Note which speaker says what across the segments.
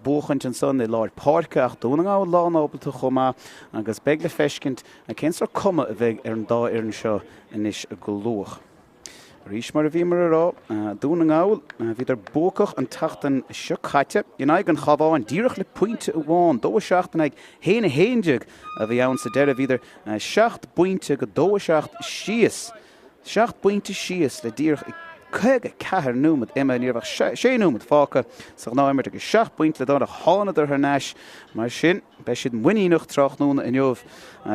Speaker 1: buachaint ansan i lár páirce ach Dún na nGall lán-ábalta chomh maith agus beidh le feiscint cén sórt cuma a bheidh ar an dá fhoireann seo anois go luath. Arís mar a bhíomar a rá, Dún na nGall, bhíodar buacach an tseachtain seo caite in aghaidh an Chabháin, díreach le pointe amháin, 2-7 in aghaidh 1-11 a bhí ann sa deireadh. Bhíodar seacht bpointe go 2-7 síos, seacht bpointe síos le díreach 54 nóiméad imithe. Ní raibh ach sé nóiméad fágtha sa ghnáthimirt agus seacht bpointe le dul ach thánadar thar n-ais mar sin. Beidh siad muiníneach tráthnóna inniu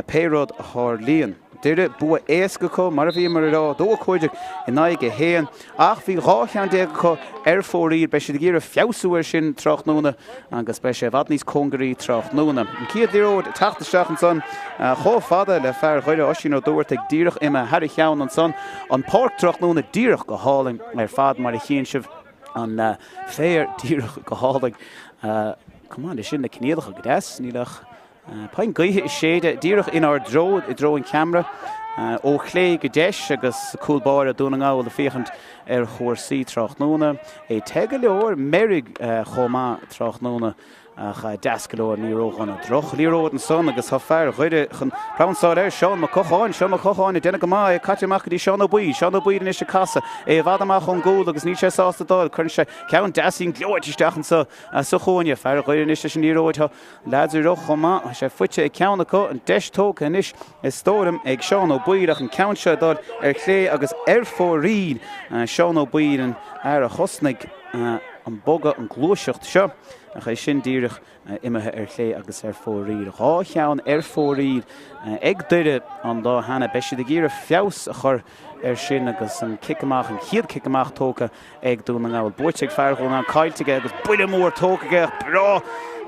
Speaker 1: pé rud a tharlaíonn. Doire, bua éasca acu, mar a bhíomar a rá, 2-15 in aghaidh 1, ach bhí 12 cheann acu ar fóraoil. Beidh siad ag iarraidh feabhsú air sin tráthnóna agus beidh sé i bhfad níos cóngaraí tráthnóna. An chéad liathróid ag teacht isteach ansan chomh fada le fear Dhoire, Oisín Ó Dubhartaigh, díreach imithe thar a cheann ansan. An pháirc tráthnóna díreach go hálainn ar fad mar a chíonn sibh. An féar díreach go hálainn. Chomh maith leis sin, na coinníollacha go deas, níl ach Pian gaoithe ag séideadh díreach inár dtreo, i dtreo an cheamara, ó chlé go deis agus cúl báire Dún na nGall ag féachaint ar chúrsaí tráthnóna. É te go leor, meirg chomh maith tráthnóna ach deas go leor, ní ródhona. Drochliathróid ansan agus tá fear Dhoire chun prawnsáil air, Seán Mac Cocháin. Seán Mac Cocháin ag déanamh go maith, é caite amach go dtí Seán Ó Baoill. Seán Ó Baoill anois ag casadh, é i bhfad amach ón gcúl agus níl sé sásta dul. Cuireann sé ceann deas gleoite isteach anso sa chúinne. Fear Dhoire anois leis an liathróid. Tá Leaids ag rith chomh maith, tá sé faighte ag ceann acu, an deis tógtha anois is dóigh liom ag Seán Ó Baoill ach an ceann seo ag dul ar chlé agus ar fóraoil. Seán Ó Baoill an fear a thosnaigh an bogadh, an gluaiseacht seo ach é sin díreach imithe ar chlé agus ar fóraoil. Dhá cheann ar fóraoil ag Doire an lá cheana. Beidh siad ag iarraidh feabhas a chur air sin agus an cic amach, an chéad cic amach tógtha ag Dún na nGall. Buaite ag fear Dhún na nGall, caillte aige agus buille mór tógtha aige ach breá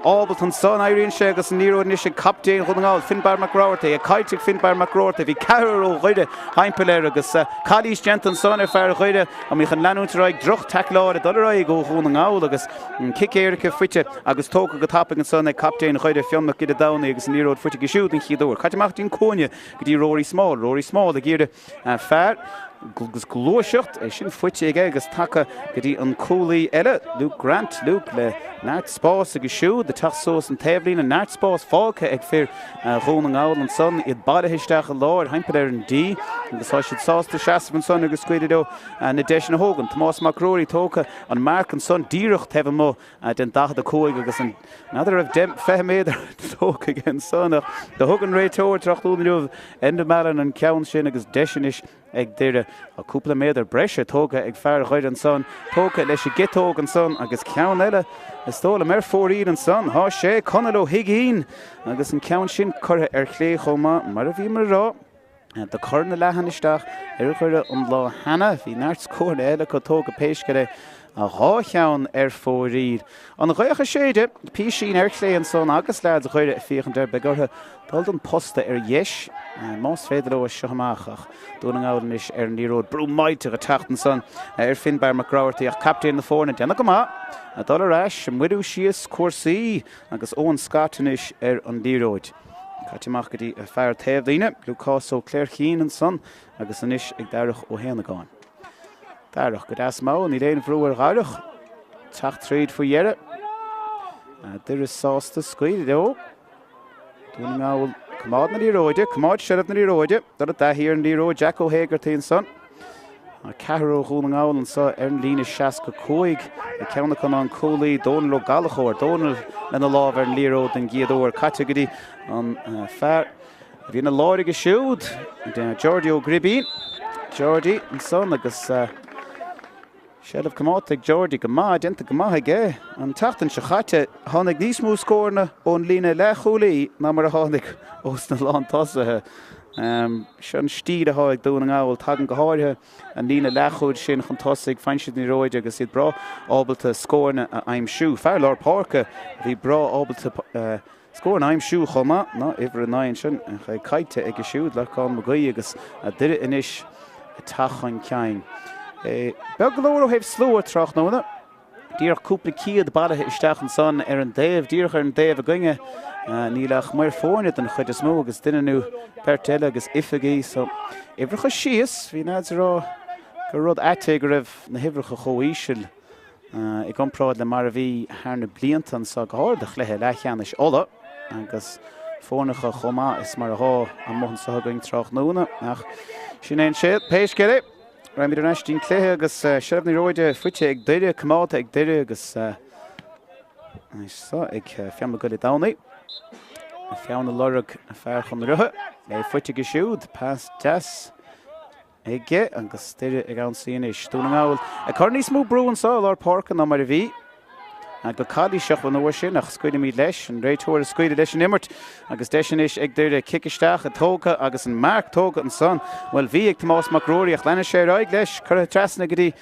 Speaker 1: ábalta ansan. Éiríonn sé agus an liathróid anois ag captaen Dhún na nGall, Finbarr Mac Rabhartaigh. É caillte ag Finbarr Mac Rabhartaigh. Bhí ceathrar ó Dhoire thimpeall air agus calaois déanta ansan ar fear Dhoire. An mbeidh chun leanúint ar aghaidh droch-taicleáil ag dul ar aghaidh ó Dhún na nGall agus an cic éirice faighte agus tógtha go tapaidh ansan ag captaen Dhoire, Fionn Mac Giolla Domhnaigh agus an liathróid faighte aige siúd an chéad uair. Caite amach dtí an cúinne go dtí Rory Small. Rory Small ag iarraidh fear agus gluaiseacht, é sin faighte aige agus tagtha go dtí an cúlaí eile, Luke Grant. Luke le neart spáis aige siúd ag teacht suas an taobhlíne, neart spáis fágtha ag fir Dhún na nGall ansan, iad bailithe isteach i lár thimpeall ar an D agus tá siad sásta seasamh ansan agus scaoileadh leo na deiseanna a thógaint. Tomás Mac Ruairí tógtha an marc ansan díreach taobh amuigh den 45 agus an n'fheadar raibh 10, 20 méadar tógtha aige ansan ach do thug an réiteoir tráthnóna inniu Enda Mallon an ceann sin agus deis anois ag Doire. Tá cúpla méadar breise tógtha ag fear Dhoire ansan, tógtha leis an gciotóg ansan agus ceann eile is dóigh liom ar fóraoil ansan. Tá sé, Conall Ó hUiginn agus an ceann sin curtha ar chlé chomh maith mar a bhíomar a rá. Do cuireadh na leatháin isteach ar Dhoire an lá cheana. Bhí neart scóranna eile acu tógtha pé scéal é. Dhá cheann ar fóraoil. An ghaoth ag séideadh, písín ar chlé ansan agus leaids Dhoire ag féachaint air. Beidh orthu dul don posta ar dheis más féidir leo as seo amach ach Dún na nGall anois ar an liathróid. Brú millteach ag teacht ansan ar Finbarr Mac Rabhartaigh ach captaen na foirne ag déanamh go maith ag dul ar ais, ag moilliú síos cúrsaí agus Eoin Scott anois ar an liathróid. Caite amach go dtí fear taobhlíne, Lúcás Ó Cléirchín ansan agus anois ag Darach Ó hÉanagáin. Darach go deas mall, níl aon bhrú ar Dharach teacht tríd faoi dheireadh. Doire sásta scaoileadh leo. Dún na nGall coimeád na liathróide, coimeád seilbh na liathróide, dul i dtaithí ar an liathróid, Jack Ó hÉigeartaigh ansan. Tá ceathrar ó Dhún na nGall anseo ar an líne 65. Ag ceann acu ná an cúlaí, Dónal Ó Gallchóir. Dónal lena lámh ar an liathróid den gcéad uair. Caite go dtí an fear a bhí ina lár aige siúd, Geordie Ó Gribín. Geordie ansan agus seilbh coimeádta ag Geordie go maith, déanta go maith aige. An tseachtain seo chaite, tháinig níos mó scóranna ón líne leathchúlaí ná mar a tháinig ós na lántosaithe. Seo an stíl atá ag Dún na nGall. Tagann go háirithe an líne leathchúil sin chun tosaigh, faigheann siad an liathróid agus iad breá ábalta scóranna a aimsiú. Fear lár páirce a bhí breá ábalta scóranna a aimsiú chomh maith ná uimhir a 9 ansin, ach é caillte aige siúd, Lorcán Mac Aoidh, agus Doire anois ag teacht chun cinn. Beag go leor ó thaobh slua tráthnóna. Díreach cúpla céad bailithe isteach ansan ar an dtaobh, díreach ar an dtaobh againne. Níl ach maoir foirne den chuid is mó agus duine nó beirt eile agus oifigigh. So, uimhreacha síos, bhí leaids ag rá gur rud ait é go raibh na huimhreacha chomh íseal. I gcomparáid le mar a bhí thar na blianta anso, go háirid do chluiche leathcheannais Uladh agus foirneacha chomh maith is mar athá amuigh anso againn tráthnóna. Ach sin é an scéal. Pé scéal é, raghaimid ar ais dtí'n cluiche agus seilbh na liathróide faighte ag Doire, coimeádta ag Doire agus anso ag Fionn Mac Giolla Domhnaigh. Fionn ag lorg fear chun rith, é faighte aige siúd, pas deas. aige agus Doire ag ionsaí anois. Dún na nGall ag cur níos mó brú anseo i lár páirce ná mar a bhí. Go calaoiseach an uair sin ach scaoilfimid leis. An réiteoir ag scaoileadh leis an imirt agus deis anois ag Doire cic isteach tógtha agus an marc tógtha ansan. Bhuel bhí ag Tomás Mac Ruairí ach leanann sé ar aghaidh leis. Curtha trasna go dtí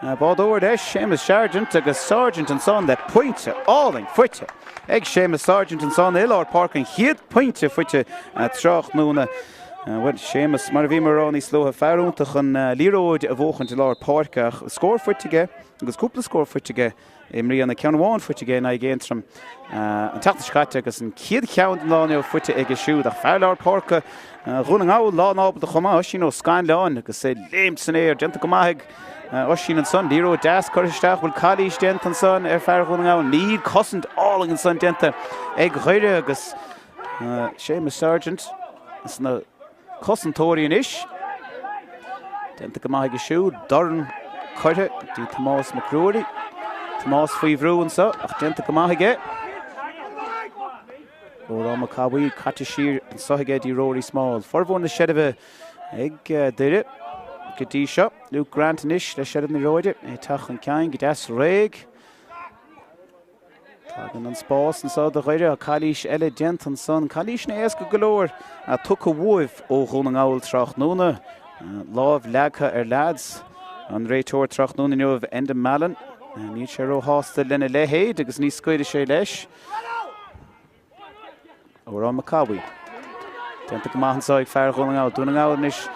Speaker 1: bádóir leis, Séamus Sargent agus Sargent ansan le pointe álainn faighte ag Séamus Sargent ansan i lár páirce an chéad pointe faighte tráthnóna. Bhuel, Séamus, mar a bhíomar a rá níos luaithe, fear iontach an liathróid a bhuachaint i lár páirce ach scór faighte aige agus cúpla scór faighte aige i mbliana, ceann amháin faighte aige in aghaidh Aontroim an tseachtain seo caite agus an chéad cheann den lá inniu faighte aige siúd. Ach fear lár páirce Dhún na nGall lán-ábalta chomh maith, Oisín Ó Scanláin agus é léimt san aer, déanta go maith ag Oisín ansan. Liathróid deas curtha isteach, bhfuil calaois déanta ansan ar fear Dhún na nGall? Níl, cosaint álainn ansan déanta ag Doire agus Séamus Sargent sna cosantóirí anois. Déanta go maith aige siúd. Dorn curtha dtí Tomás Mac Ruairí. Tomás faoi bhrú anseo ach déanta go maith aige. Odhrán Mac Amhlaigh caite siar anseo aige dtí Rory Small. Formhór na seilbhe ag Doire go dtí seo. Luke Grant anois le seilbh na liathróide. É ag teacht chun cinn go deas réidh. Tagann an spás anso do Dhoire, calaois eile déanta ansan, calaoiseanna éasca go leor tugtha uaibh ó Dhún na nGall tráthnóna. Lámh leagtha ar leaids an réiteoir tráthnóna inniu, Enda Mallon. Níl sé róshásta lena leithéid agus ní scaoilfidh sé leis. Odhrán Mac Amhlaigh. Déanta go maith anseo ag fear Dhún na nGall. Dún na nGall anois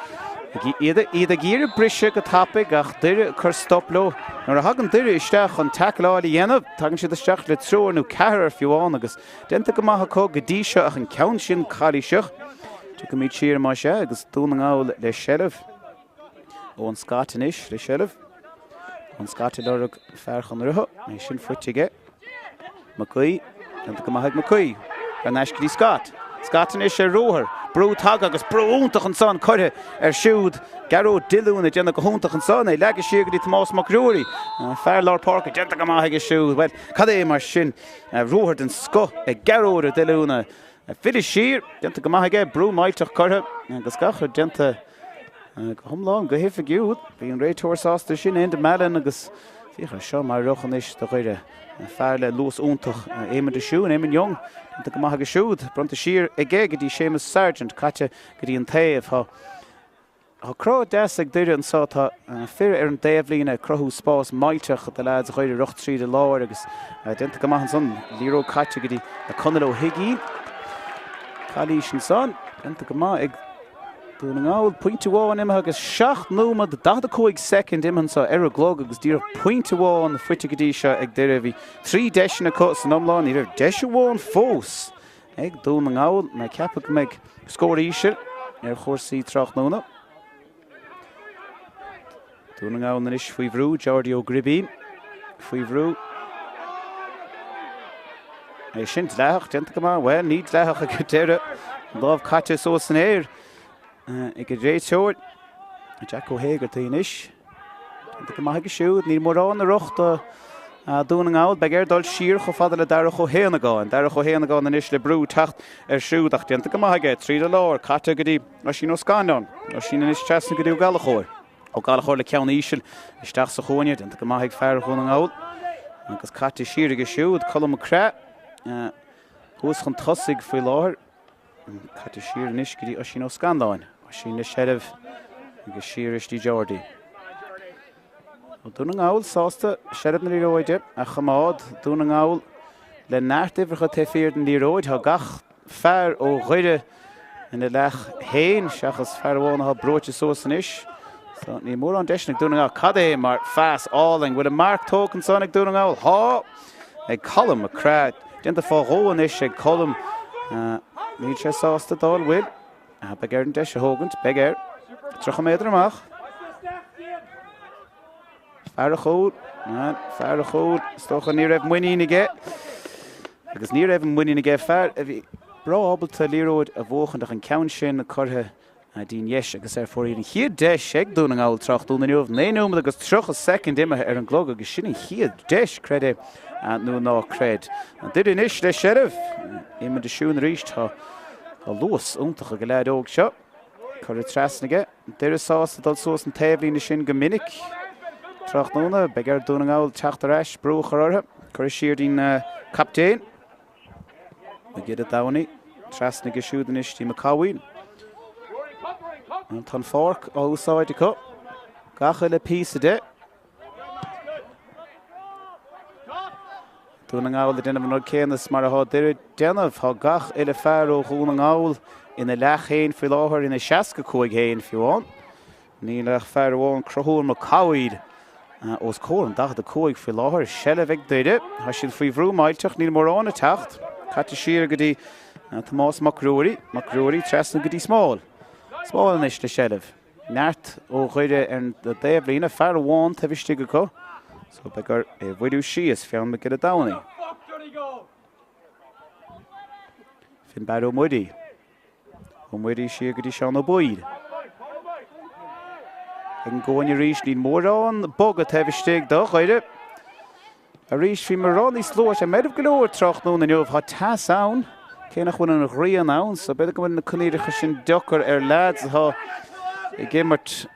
Speaker 1: iad ag iarraidh briseadh go tapaidh ach Doire ag cur stop leo. Nuair a thagann Doire isteach chun taicleáil a dhéanamh, tagann siad isteach le triúr nó ceathrar fiú amháin agus déanta go maith acu go dtí seo ach an ceann sin calaoiseach. Tiocfaimid siar más ea agus Dún na nGall le seilbh. Eoin Scott anois le seilbh. Eoin Scott ag lorg fear chun rith. É sin faighte aige. Mac Aoidh. Déanta go maith ag Mac Aoidh. Thar n-ais go dtí Scott. Scott anois ar ruathar. Brú tagtha agus brú iontach ansan curtha air siúd. Gearóid Diolún ag déanamh go hiontach ansan. É leagtha siar go dtí Tomás Mac Ruairí. Fear lár páirce déanta go maith aige siúd. Bhuel, cad é mar sin? Ruathar den scoth ag Gearóid Ó Diolúna. Filleadh siar, déanta go maith aige, brú millteach curtha agus gach rud déanta go hiomlán go hoifigiúil. Bhí an réiteoir sásta sin, Enda Mallon, agus féach air seo mar rith anois do Dhoire. Fear le luas iontach, Éamon de Siún, Éamon Young, déanta go maith aige siúd. Bronnta siar aige go dtí Séamus Sargent, caite go dtí an taobh. Tá. Tá cruth deas ag Doire anseo. Tá fir ar an dtaobhlíne ag cruthú spás millteach do leaids Dhoire rith tríd an lár agus déanta go maith ansan. Liathróid caite go dtí Conall Ó hUiginn. Calaois ansan. Déanta go maith ag Dún na nGall. Pointe amháin imithe agus 7 nóiméad 45 soicind imithe anseo ar an gclog agus díreach pointe amháin faighte go dtí seo ag Doire. Bhí 3 deiseanna acu san iomlán. Ní raibh deis amháin fós ag Dún na nGall. Mé ag ceapadh go mbeidh scór íseal ar chúrsaí tráthnóna. Dún na nGall anois faoi bhrú, Jordi Ó Gribín faoi bhrú. É sin dleathach, déanta go maith. Bhuel, ní dleathach ag an deireadh. An lámh caite suas san aer. Ag an réiteoir, Jack Ó hÉigeartaigh anois. Déanta go maith aige siúd. Níl mórán ag rith do Dún na nGall. Beidh air dul siar chomh fada le Darach Ó hÉanagáin. Darach Ó hÉanagáin anois le brú teacht air siúd ach déanta go maith aige tríd an lár. Caite go dtí Oisín Ó Scanláin. Oisín anois trasna go dtí Ó Gallchóir. Ó Gallchóir le ceann íseal isteach sa chúinne. Déanta go maith ag fear Dhún na nGall. Agus caite siar aige siúd. Colm Mac Craith thuas chun tosaigh faoi láthair. Caite siar anois go dtí Oisín Ó Scanláin. Oisín le seilbh agus siar arís dtí Jordi. Ó Dún na nGall sásta seilbh na liathróide a choimeád. Dún na nGall le neart uimhreacha taobh thiar den liathróid. Tá gach fear ó Dhoire ina leath féin seachas fear amháin atá brúite suas anois. So, níl mórán deiseanna ag Dún na nGall. Cad é mar phas álainn. Bhfuil an marc tógtha ansan ag Dún na nGall? Tá! Ag Colm Mac Craith. Déanta fá dhó anois ag Colm. Níl sé sásta dul, bhfuil? Beidh air an deis a thógaint. Beidh air. 30 méadar amach. Fear an chúil, fear an chúil, is dócha ní raibh muinín aige agus ní raibh an muinín aige, fear a bhí breá ábalta liathróid a bhuachaint ach an ceann sin curtha dtí'n dheis agus ar fóraoil. An chéad deis ag Dún na nGall tráthnóna inniu, 9 nóiméad agus 30 soicind imithe ar an gclog agus sin an chéad deis, creid é nó ná creid. Doire anois le seilbh. Eamon de Siún arís, tá luas iontach ag an leaid óg seo. Curtha trasna aige. Doire sásta dul suas an taobhlíne sin go minic tráthnóna. Beidh ar Dún na nGall teacht ar ais, brú a chur orthu. Curtha siar dtí'n captaen. Mac Giolla Domhnaigh. Trasna aige siúd anois dtí Mac Cathmhaoil. Tá an pháirc á úsáid acu. Gach uile píosa de. Dún na nGall ag déanamh an rud céanna is mar atá Doire ag déanamh. Tá gach uile fear ó Dhún na nGall ina leath féin faoi láthair, ina 65 féin fiú amháin. Níl ach fear amháin, Conchúr Mac Cathmhaoil, os comhair an 45 faoi láthair. Seilbh ag Doire. Tá siad faoi bhrú millteach, níl mórán ag teacht. Caite siar go dtí Tomás Mac Ruairí. Mac Ruairí trasna go dtí Small. Small anois le seilbh. Neart ó Dhoire ar an dtaobhlíne, fear amháin taobh istigh acu, so beidh air é a bhuiriú síos, Fionn Mac Giolla Domhnaigh. Finnbarr Ó Muirí. Ó Muirí siar go dtí Seán Ó Baoill. Ag an gcúinne arís, níl mórán bogadh taobh istigh do Dhoire. Arís, bhí mé ag rá níos luaithe, tá sé meirbh go leor tráthnóna inniu, tá teas ann, cé nach bhfuil an ghrian ann, so b'fhéidir go bhfuil na coinníollacha sin deacair ar leaids atá ag imirt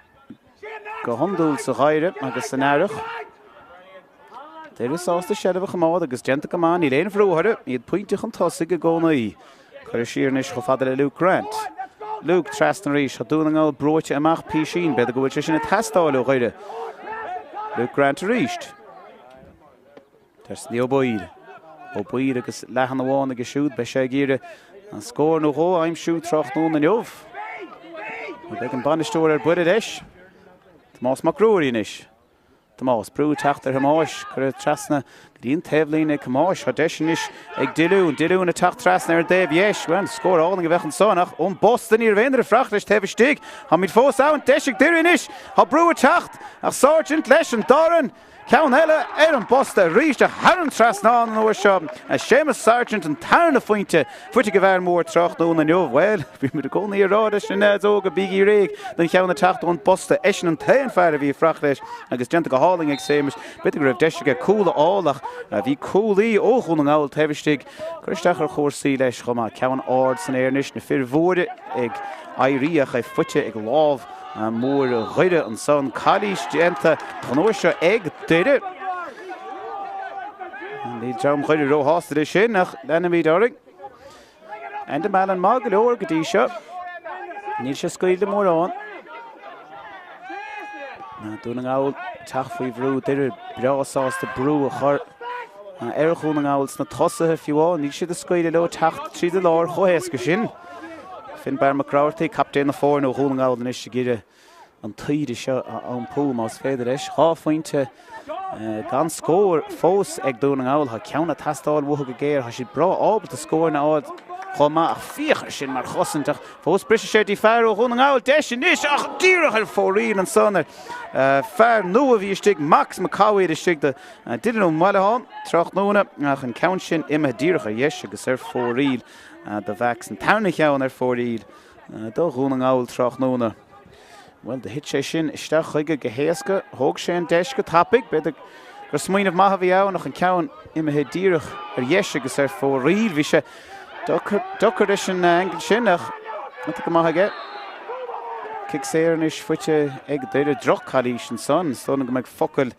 Speaker 1: go hiondúil sa gheimhreadh agus san earrach. Doire sásta seilbh a choimeád agus déanta go maith, níl aon bhrú orthu, iad pointe chun tosaigh i gcónaí. Curtha siar anois chomh fada le Luke Grant. Luke trasna arís. Tá Dún na nGall brúite amach písín. B'fhéidir go bhfuil sé sin ag teastáil ó Dhoire. Luke Grant arís. Trasna Ó Baoill. Ó Baoill agus leathán amháin aige siúd. Beidh sé ag iarraidh an scór nó dhó a aimsiú tráthnóna inniu. Beidh an bainisteoir ar buile leis. Tomás Mac Ruairí anois. Tomás, brú ag teacht ar Thomáis, curtha trasna go dtí an taobhlíne ag Tomás. Tá deis anois ag Diolún. Diolún ag teacht trasna ar an dtaobh dheis. Bhuel, scór álainn a bheadh ansan ach ón bposta ní raibh aon duine ag faire leis taobh istigh. Táimid fós ann. Deis ag Doire anois. Tá brú ag teacht ach Sargent leis an darna ceann eile ar an bposta arís ach thar an trasnán an uair seo. Séamus Sargent an tarna phointe faighte ag an bhfear mór tráthnóna inniu. Bhuel, bhí muid i gcónaí ag rá leis na leaids óga, bígí réidh don cheann ag teacht ón bposta. Eisean an t-aon fear a bhí ag faire leis agus déanta go hálainn ag Séamus. B'fhéidir go raibh deis aige cúl a fháil ach bhí cúlaí ó Dhún na nGall taobh istigh. Cur isteach ar chúrsaí leis chomh maith. Ceann ard san aer anois, na fir mhóra ag éirí ach é faighte ag lámh mór Dhoire ansan. Calaois déanta an uair seo ag Doire. Níl dream Dhoire róshásta leis sin ach leanfaimid orainn. Enda Mallon maith go leor go dtí seo. Níl sé scaoilte mórán. Dún na nGall teacht faoi bhrú Doire breá sásta brú a chur ar Dhún na nGall sna tosaithe fiú amháin. Níl siad ag scaoileadh leo teacht tríd an lár chomh héasca sin. Finnbarr Mac Rabhartaigh, captaen na foirne ó Dhún na nGall anois ag iarraidh an taoide seo a iompú más féidir leis. 2 phointe gan scór fós ag Dún na nGall. Tá ceann ag teastáil uathu go géar. Tá siad breá ábalta scóranna a fháil chomh maith ach féach air sin mar chosaint ach fós briseadh sé dtí fear ó Dhún na nGall. Deis anois ach díreach ar fóraoil ansan ar fear nua a bhí istigh, Max Mac Cathmhaoil istigh do Dylan Ó Muilleáin tráthnóna ach an ceann sin imithe díreach ar dheis agus ar fóraoil do Mhax. An tarna cheann ar fóraoil do Dhún na nGall tráthnóna. Bhuel, do thit sé sin isteach chuige go héasca. Thóg sé an deis go tapaidh. B'fhéidir gur smaoineamh maith a bhí ann ach an ceann imithe díreach ar dheis agus ar fóraoil. Bhí sé deacair leis an angle sin ach iontach go maith aige. Cic saor anois faighte ag Doire. Droch-chalaois ansan. Is dóigh liom go mbeidh focal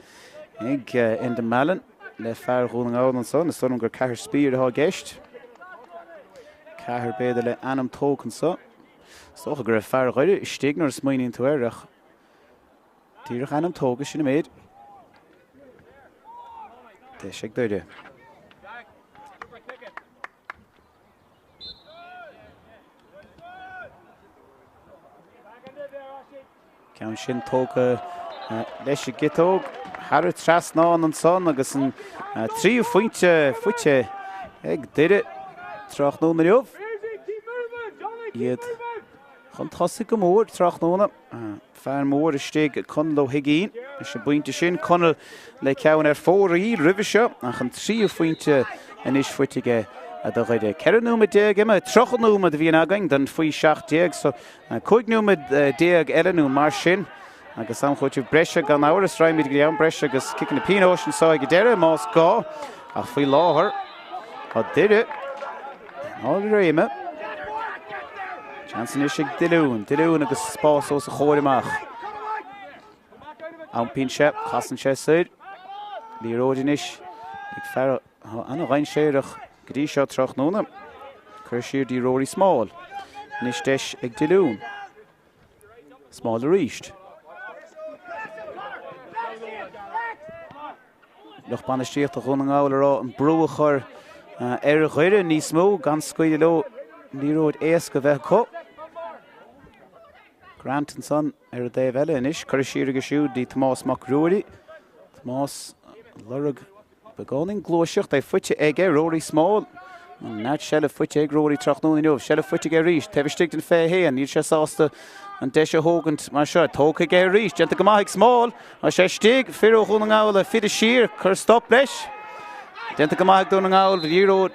Speaker 1: ag Enda Mallon le fear Dhún na nGall ansan. Is dóigh liom gur Cathair Spear atá i gceist. Cathair b'fhéidir le ainm tógtha anso. Is dócha go raibh fear Dhoire istigh nuair a smaoiníonn tú air ach díreach ainm tógtha sin an méid. Deis ag Doire. Ceann sin tógtha leis an gciotóg thar an trasnán ansan agus an tríú phointe faighte ag Doire tráthnóna inniu. Iad chun tosaigh go mór tráthnóna. Fear mór istigh Conall Ó hUiginn. Leis an bpointe sin, Conall le ceann ar fóraoil roimhe seo ach an tríú phointe anois faighte aige do Dhoire. 14 nóiméad imithe, 30 nóiméad a bhíonn againn don faoi 17 so 15 nóiméad eile nó mar sin agus am chúitimh breise gan amhras. Raghaimid go dtí am breise agus ciceanna pionóis anseo ag an deireadh más gá ach faoi láthair tá Doire in ard a réime. Seans anois ag Dillún, Dillún agus spás os a chomhair amach. Iompaíonn sé, casann sé soir. Liathróid anois ag fear atá ana-dhainséarach go dtí seo tráthnóna. Curtha siar dtí Rory Small. Anois deis ag Dillún. Small arís. Lucht bainistíochta Dhún na nGall ag rá an brú a chur ar Dhoire níos mó gan scaoileadh leo liathróid éasca a bheith acu. Grant ansan ar an dtaobh eile anois. Curtha siar aige siúd dtí Tomás Mac Ruairí. Tomás ag lorg beagáinín gluaiseacht, é faighte aige, Rory Small. Neart seilbh faighte ag Rory tráthnóna inniu. Seilbh faighte aige arís, taobh istigh den 21. Níl sé sásta an deis a thógaint mar seo. Tógtha aige arís. Déanta go maith ag Small. Tá sé istigh. Fir ó Dhún na nGall ag filleadh siar. Cur stop leis. Déanta go maith ag Dún na nGall. Liathróid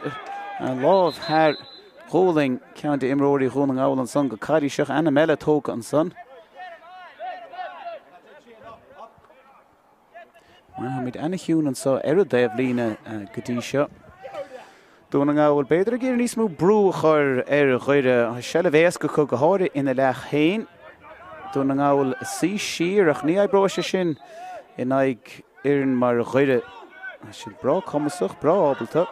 Speaker 1: lámh thar ghualainn ceann de imreoirí Dhún na nGall ansan go cairíseach. Ainm eile tógtha ansan. Táimid ana-chiúin anseo ar an dtaobhlíne go dtí seo. Dún na nGall, b'fhéidir ag iarraidh níos mó brú a chur ar Dhoire. Tá seilbh éasca acu, go háirithe ina leath féin. Dún na nGall ag suí siar ach ní oibreoidh sé sin in aghaidh fhoireann mar Dhoire. Tá siad breá cumasach, breá ábalta.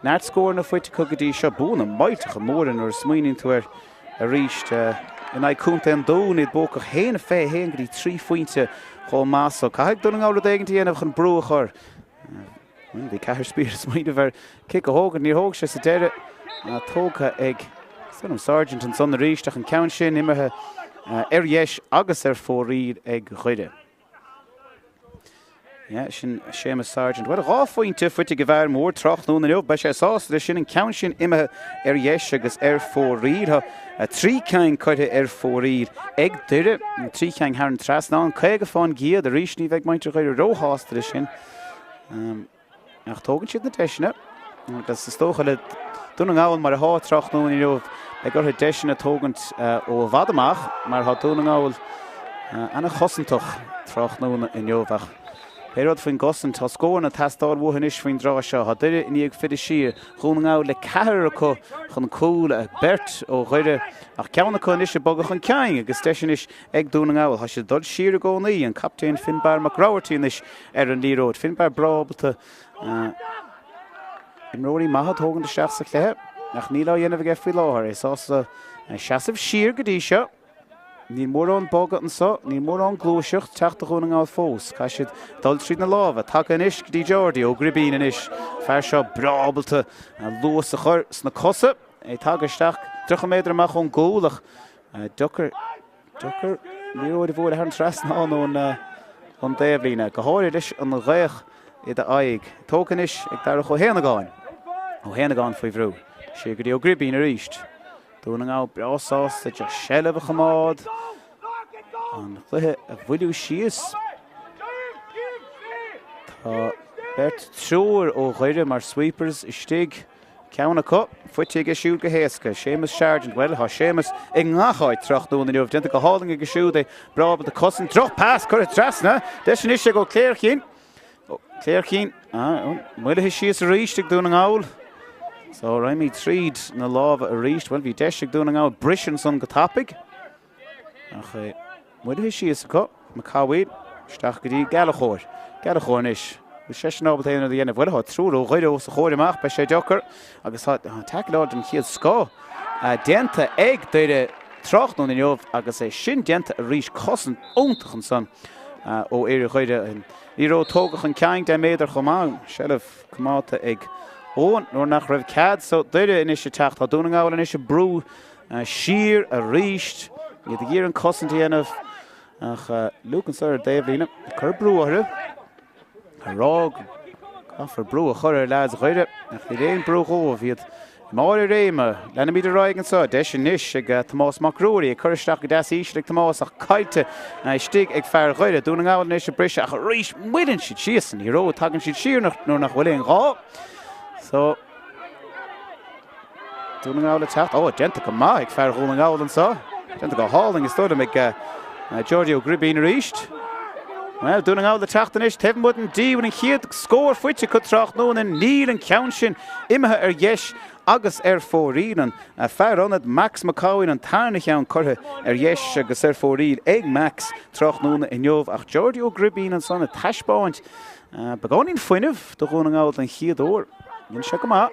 Speaker 1: Neart scóranna faighte acu go dtí seo. Buanna millteacha móra nuair a smaoiníonn tú air arís. In aghaidh Contae an Dúin, iad buacach 1-21 go dtí 3 phointe chomh maith so. Caithfidh Dún na nGall rud éigin a dhéanamh chun brú a chur. Bhí Cathair Spear ag smaoineamh ar cic a thógaint, níor thóg sé sa deireadh. Tógtha ag Sonam Sargent ansan arís ach an ceann sin imithe ar dheis agus ar fóraoil ag Doire. Yeah, sin Séamus Sargent. Bhuel, 2 phointe faighte ag an bhfear mór tráthnóna inniu. Beidh sé sásta leis sin, an ceann sin imithe ar dheis agus ar fóraoil. Tá 3 cinn curtha ar fóraoil ag Doire, 3 cinn thar an trasnán, 50 fán gcéad. Arís, ní bheidh muintir Dhoire róshásta leis sin. Ach tógann siad na deiseanna agus is dócha le Dún na nGall mar atá tráthnóna inniu, beidh orthu deiseanna a tógaint ó i bhfad amach mar tá Dún na nGall ana-chosantach tráthnóna inniu. Ach pé rud faoin gcosaint, tá scóranna ag teastáil uathu anois faoin dtráth seo. Tá Doire i ndiaidh filleadh siar, Dhún na nGall le ceathrar acu chun cúil, beirt ó Dhoire ach ceann acu anois ag bogadh chun cinn agus deis anois ag Dún na nGall. Tá siad ag dul siar i gcónaí, an captaen Finbarr Mac Rabhartaigh anois ar an liathróid. Finbarr breá ábalta imreoirí maithe a thógaint isteach sa chluiche ach níl á dhéanamh aige faoi láthair. É sásta seasamh siar go dtí seo. Níl mórán bogadh anseo, níl mórán gluaiseacht teacht do Dhún na nGall fós. Caithfidh siad dul tríd na lámha. Tagtha anois go dtí Geordie Ó Gribín anois. Fear seo breá ábalta luas a chur sna cosa. É tagtha isteach 30 méadar amach ón gcúl ach deacair Deacair liathróid a bhualadh thar an trasnán ón dtaobhlíne, go háirithe leis an ghaoth i d'aghaidh. Tógtha anois ag Darach Ó hÉanagáin. Ó hÉanagáin faoi bhrú. Siar go dtí Ó Gribín arís. Dún na nGall breá sásta just seilbh a choimeád. An cluiche a mhoilliú síos. Tá beirt triúr ó Dhoire mar sweepers istigh. Ceann acu faighte aige siúd go héasca. Séamus Sargent, bhuel, tá Séamus i ngach áit tráthnóna inniu. Déanta go hálainn aige siúd é. Breá ábalta cosaint. Droch pas curtha trasna. Deis anois ag Ó Cléirchín. Ó Cléirchín, moillithe síos arís ag Dún na nGall. So, raghaimid tríd na lámha arís. Bhuel, bhí deis ag Dún na nGall briseadh ansan go tapaidh. Ach é moillithe síos acu, Mac Cathmhaoil isteach go dtí Gallchóir. Gallchóir anois. Bhfuil seisean ábalta aon rud a dhéanamh? Bhuel, tá triúr ó Dhoire os a chomhair amach, beidh sé deacair. Agus tá taicleáil den chéad scoth déanta ag Doire tráthnóna inniu agus é sin déanta arís. Cosaint iontach ansan ó fhir Dhoire. Liathróid tógtha chun cinn 10 méadar chomh maith. Seilbh coimeádta ag Eoin nuair nach raibh cead. So Doire anois ag teacht. Tá Dún na nGall anois ag brú Siar arís. Iad ag iarraidh an cosaint a dhéanamh ach Luke anseo ar an dtaobhlíne ag cur brú orthu. Ag rá go gcaithfear brú a chur ar leaids Dhoire ach níl aon brú dhóibh. Iad I mbarr a réime, leanfaimid ar aghaidh anseo. Deis anois ag Tomás Mac Ruairí, ag cur isteach go deas íseal ag Tomás ach caillte istigh ag fear Dhoire. Dún na nGall anois ag briseadh ach arís moilleann siad síos an liathróid. Tagann siad siar nuair nach bhfuil aon ghá. So, Dún na nGall ag teacht. Ó, déanta go maith ag fear Dhún na nGall anseo. Déanta go hálainn is dóigh liom ag Geordie Ó Gribín arís. Bhuel, Dún na nGall ag teacht anois, taobh amuigh den D, bhfuil an chéad scór faighte acu tráthnóna. Níl an ceann sin imithe ar dheis agus ar fóraoil. An fear ionaid Max McCowan an tarna cheann curtha ar dheis agus ar fóraoil ag Max tráthnóna inniu. Ach Geordie Ó Gribín ansan ag taispeáint beagáinín fuinnimh do Dhún na nGall den chéad uair. Dhein sé go maith.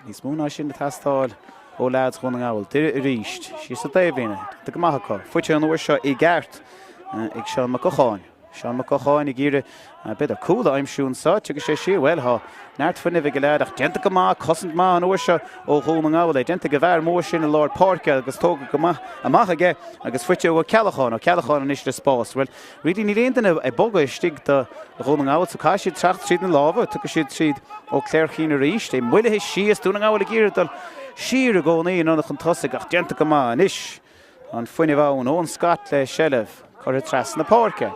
Speaker 1: Níos mó ná sin ag teastáil ó leaids Dhún na nGall. Doire arís, síos sa taobhlíne. Déanta go maith acu. Faighte an uair seo i gceart ag Seán Mac Gocháin. Seán Mac Gocháin ag iarraidh b'fhéidir cúl a aimsiú anseo. Tiocfaidh sé siar. Bhuel, tá neart fuinnimh ag an leaid ach déanta go maith, cosaint maith an uair seo ó Dhún na nGall. É déanta ag an bhfear mór sin i lár páirce agus tógtha go maith amach aige agus faighte ó Ceallacháin. Ó Ceallacháin anois le spás. Bhuel, Really níl aon duine ag bogadh istigh do Dhún na nGall so caithfidh siad teacht tríd na lámha, tiocfaidh siad tríd Ó Cléirchín arís, é moillithe síos, Dún na nGall ag iarraidh dul siar i gcónaí in ionad chun tosaigh ach déanta go maith anois. Tá an fuinneamh ann, Eoin Scott le seilbh, curtha trasna na páirce.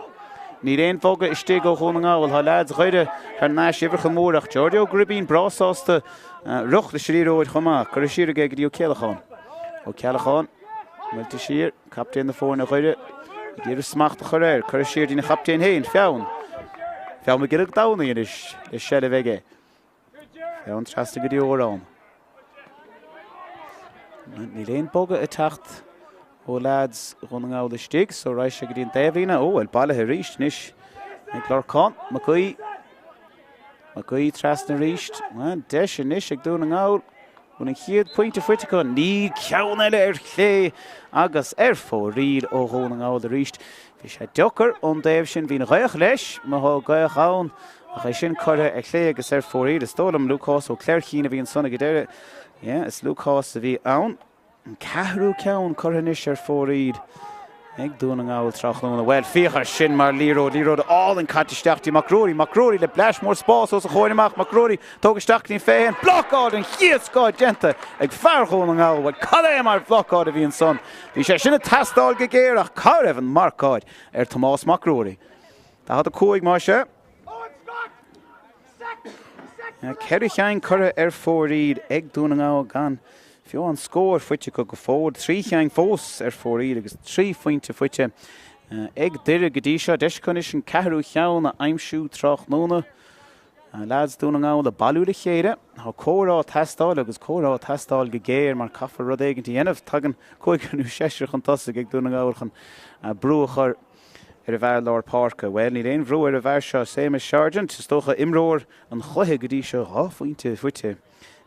Speaker 1: Níl aon bhogadh istigh ó Dhún na nGall, tá leaids Dhoire thar n-ais uimhreacha móra ach Geordie Ó Gribín breá sásta rith leis an liathróid chomh maith, curtha siar aige go dtí Ó Céallacháin. Ó Ceallacháin, moillte siar. Captaen na foirne Dhoire ag iarraidh smacht a chur air. Curtha siar dtí'n chaptaen féin, Fionn. Fionn Mac Giolla Domhnaigh anois le seilbh aige. Fionn trasna go dtí Odhrán. Níl aon bogadh ag teacht ó leaids Dhún na nGall istigh, so raghaidh sé go dtí an taobhlíne. Ó, bhuel, bailithe arís anois ag Lorcán Mac Aoidh. Mac Aoidh trasna arís. Deis anois ag Dún na nGall. Bhfuil an chéad pointe faighte acu? Níl. Ceann eile ar chlé agus ar fóraoil ó Dhún na nGall arís. Bhí sé deacair ón dtaobh sin. Bhí an ghaoth leis, má tá gaoth ann, ach é sin curtha ar chlé agus ar fóraoil. Is dóigh liom Lúcás Ó Cléirchín a bhí ansan ag an deireadh. Yeah, is Lúcás a bhí ann. An ceathrú ceann curtha anois ar fóraoil ag Dún na nGall tráthnóna. Bhuel, féach air sin mar liathróid, liathróid álainn caite isteach dtí Mac Ruairí. Mac Ruairí le bleaist mór spás os a chomhair amach. Mac Ruairí tógtha isteach go dtí an 21. Blocáil den chéad scoth déanta ag fear Dhún na nGall. Bhuel, cad é mar bhlocáil a bhí ansan. Bhí sé sin ag teastáil go géar ach cá raibh an marcáil ar Tomás Mac Ruairí? 45 más ea. 4 cheann curtha ar fóraoil ag Dún na nGall gan fiú an scór faighte acu go fóill. 3 cheann fós ar fóraoil agus 3 phointe faighte ag Doire go dtí seo. Deis acu anois an ceathrú cheann a aimsiú tráthnóna. Leaids Dún na nGall ag bailiú le chéile. Tá comhrá ag teastáil agus comhrá ag teastáil go géar mar caithfear rud éigin a dhéanamh. Tagann cúigear nó seisear chun tosaigh ag Dún na nGall chun brú a chur ar an bhfear lár páirce. Bhuel, níl aon bhrú ar an bhfear seo, Séamus Sargent. Is dócha imreoir an chluiche go dtí seo, 2 phointe faighte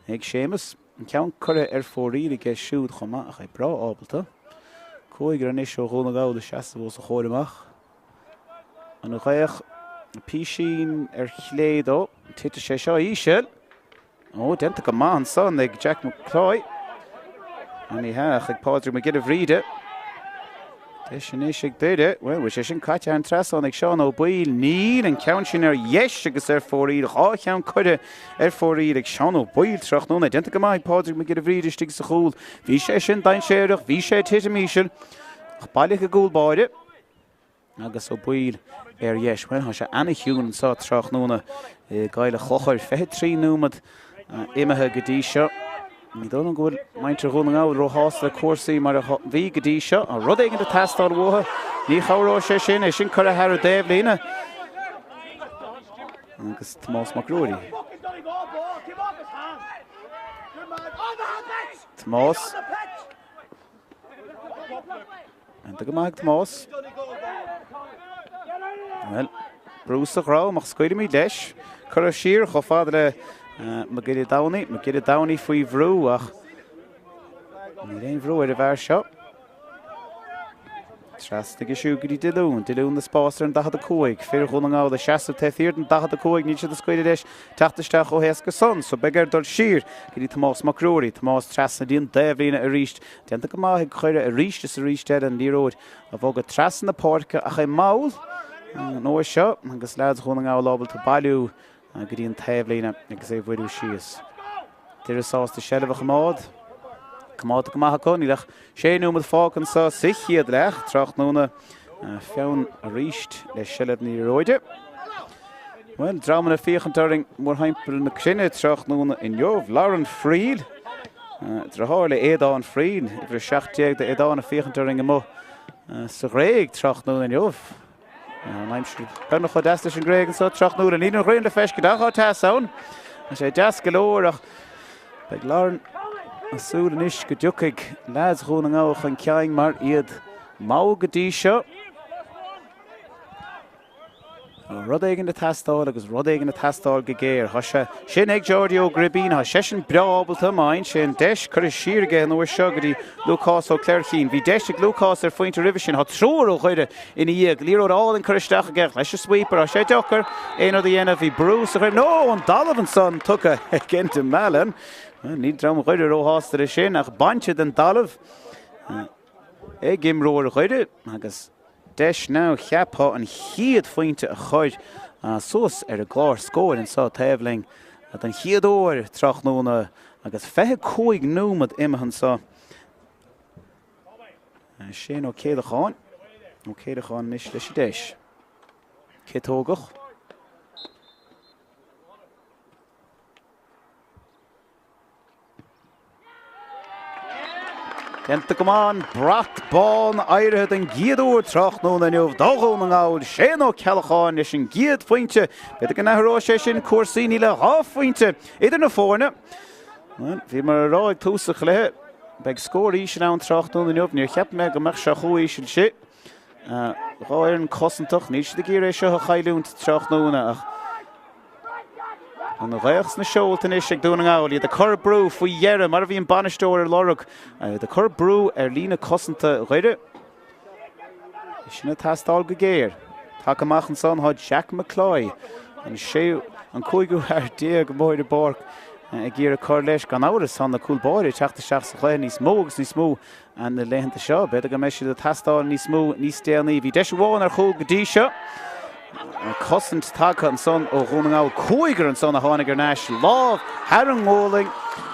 Speaker 1: ag Séamus. An ceann curtha ar fóraoil aige siúd chomh maith ach é breá ábalta. Cúigear anois ó Dhún na nGall ag seasamh os a chomhair amach. An ghaoth písín ar chlé dó. Titfidh sé seo íseal. Ó, déanta go maith ansan ag Jack McCloy. Ní hea, ach ag Pádraig Mac Giolla Bhríde. Deis anois ag Doire. Bhuel, bhfuil sé sin caite thar an trasnán ag Seán Ó Baoill? Níl, an ceann sin ar dheis agus ar fóraoil. 2 cheann curtha ar fóraoil ag Seán Ó Baoill tráthnóna. Déanta go maith ag Pádraig Mac Giolla Bhríde istigh sa chúl. Bhí sé sin dainséarach, bhí sé ag titim íseal. Ach bailithe i gcúl báire. Agus Ó Baoill ar dheis. Bhuel, tá sé ana-chiúin anseo tráthnóna i gCoill an Chlochair. 23 nóiméad imithe go dtí seo. Ní dóigh liom go bhfuil muintir Dhún na nGall róshásta le cúrsaí mar a bhí go dtí seo. Tá rud éigin ag teastáil uathu. Ní chabhróidh sé sin. É sin curtha thar an dtaobhlíne. Agus Tomás Mac Ruairí. Tomás. Déanta go maith ag Tomás. Bhuel, brú sa dhrom ach scaoilfimid leis. Curtha siar chomh fada le Mac Giolla Domhnaigh. Mac Giolla Domhnaigh faoi bhrú ach níl aon bhrú ar an bhfear seo. Trasna aige siúd go dtí Diolún. Diolún le spás ar an 45. Fir Dhún na nGall ag seasamh taobh thiar den 45. Níl siad ag scaoileadh leis teacht isteach chomh héasca san so beidh air dul siar go dtí Tomás Mac Ruairí. Tomás trasna dtí an taobhlíne arís. Déanta go maith ag Doire arís is arís eile an liathróid a bhogadh trasna na páirce ach é mall an uair seo agus leaids Dhún na nGall ábalta bailiú. go dtí an taobhlíne agus é a bhuiriú síos. Doire sásta seilbh a choimeád. Coimeádta go maith acu. Níl ach sé nóiméad fágtha anseo sa chéad leath tráthnóna. Feann arís le seilbh na liathróide. Bhuel, dreamanna ag féachaint orainn mórthimpeall na cruinne tráthnóna inniu. Lauren Friel, deartháir le Aodán Friel, uimhir 17 d'Aodán ag féachaint orainn amuigh sa Ghréig tráthnóna inniu. An aimsir beagnach chomh deas leis an nGréig anseo tráthnóna. Níl an ghrian le feiscint ach tá teas ann. Tá sé deas go leor ach beidh Lauren ag súil anois go dtiocfaidh leaids Dhún na nGall chun cinn mar iad mall go dtí seo. Tá rud éigin ag teastáil agus rud éigin ag teastáil go géar. Tá sé sin ag Geordie Ó Gribín. Tá seisean breá ábalta má fhaigheann sé an deis curtha siar aige an uair seo go dtí Lúcás Ó Cleirchín. Bhí deis ag Lúcás ar phointe roimhe sin. Tá triúr ó Dhoire ina dhiaidh. Liathróid álainn curtha isteach aige leis an sweeper. Tá sé deacair aon rud a dhéanamh. Bhí brú sa ghreim. Nó an talamh ansan tugtha ag Enda Mallon. Níl dream Dhoire róshásta leis sin ach bainte den talamh ag imreoir Dhoire agus deis now cheapfá an chéad phointe a chur suas ar an gclár scóir anseo taobh linn don chéad uair tráthnóna agus 25 nóiméad imithe anseo. Shane Ó Céileacháin. Ó Céileacháin anois leis an deis. Ciotógach. Déanta go maith an brat bán éirithe den gcéad uair tráthnóna inniu do Dhún na nGall, Shane Ó Ceallacháin leis an gcéad phointe. B'fhéidir go n-athróidh sé sin cúrsaí, níl ach 2 phointe idir na foirne. Bhuel, bhí mar a rá ag tús an chluiche, beidh scór íseal ann tráthnóna inniu. Níor cheap mé go mbeadh sé chomh íseal sin. Dhá fhoireann cosantach, níl siad ag iarraidh é seo a chailliúint tráthnóna ach an ghaoth sna seolta anois ag Dún na nGall, iad ag cur brú faoi dheireadh mar a bhí an bainisteoir ag lorg, iad ag cur brú ar líne cosanta Dhoire. É sin ag teastáil go géar. Tagtha amach ansan tá Jack McCloy, an séú, an cúigiú fear amuigh ar an bpáirc ag iarraidh cur leis. Gan amhras tá na cúl báire ag teacht isteach sa chluiche níos mó agus níos mó na laethanta seo. B'fhéidir go mbeidh siad ag teastáil níos mó níos déanaí. Bhí deis amháin ar chúl go dtí seo. Cosaint tagtha ansan ó Dhún na nGall. Cúigear ansan a tháinig ar ais. Lámh thar an ngualainn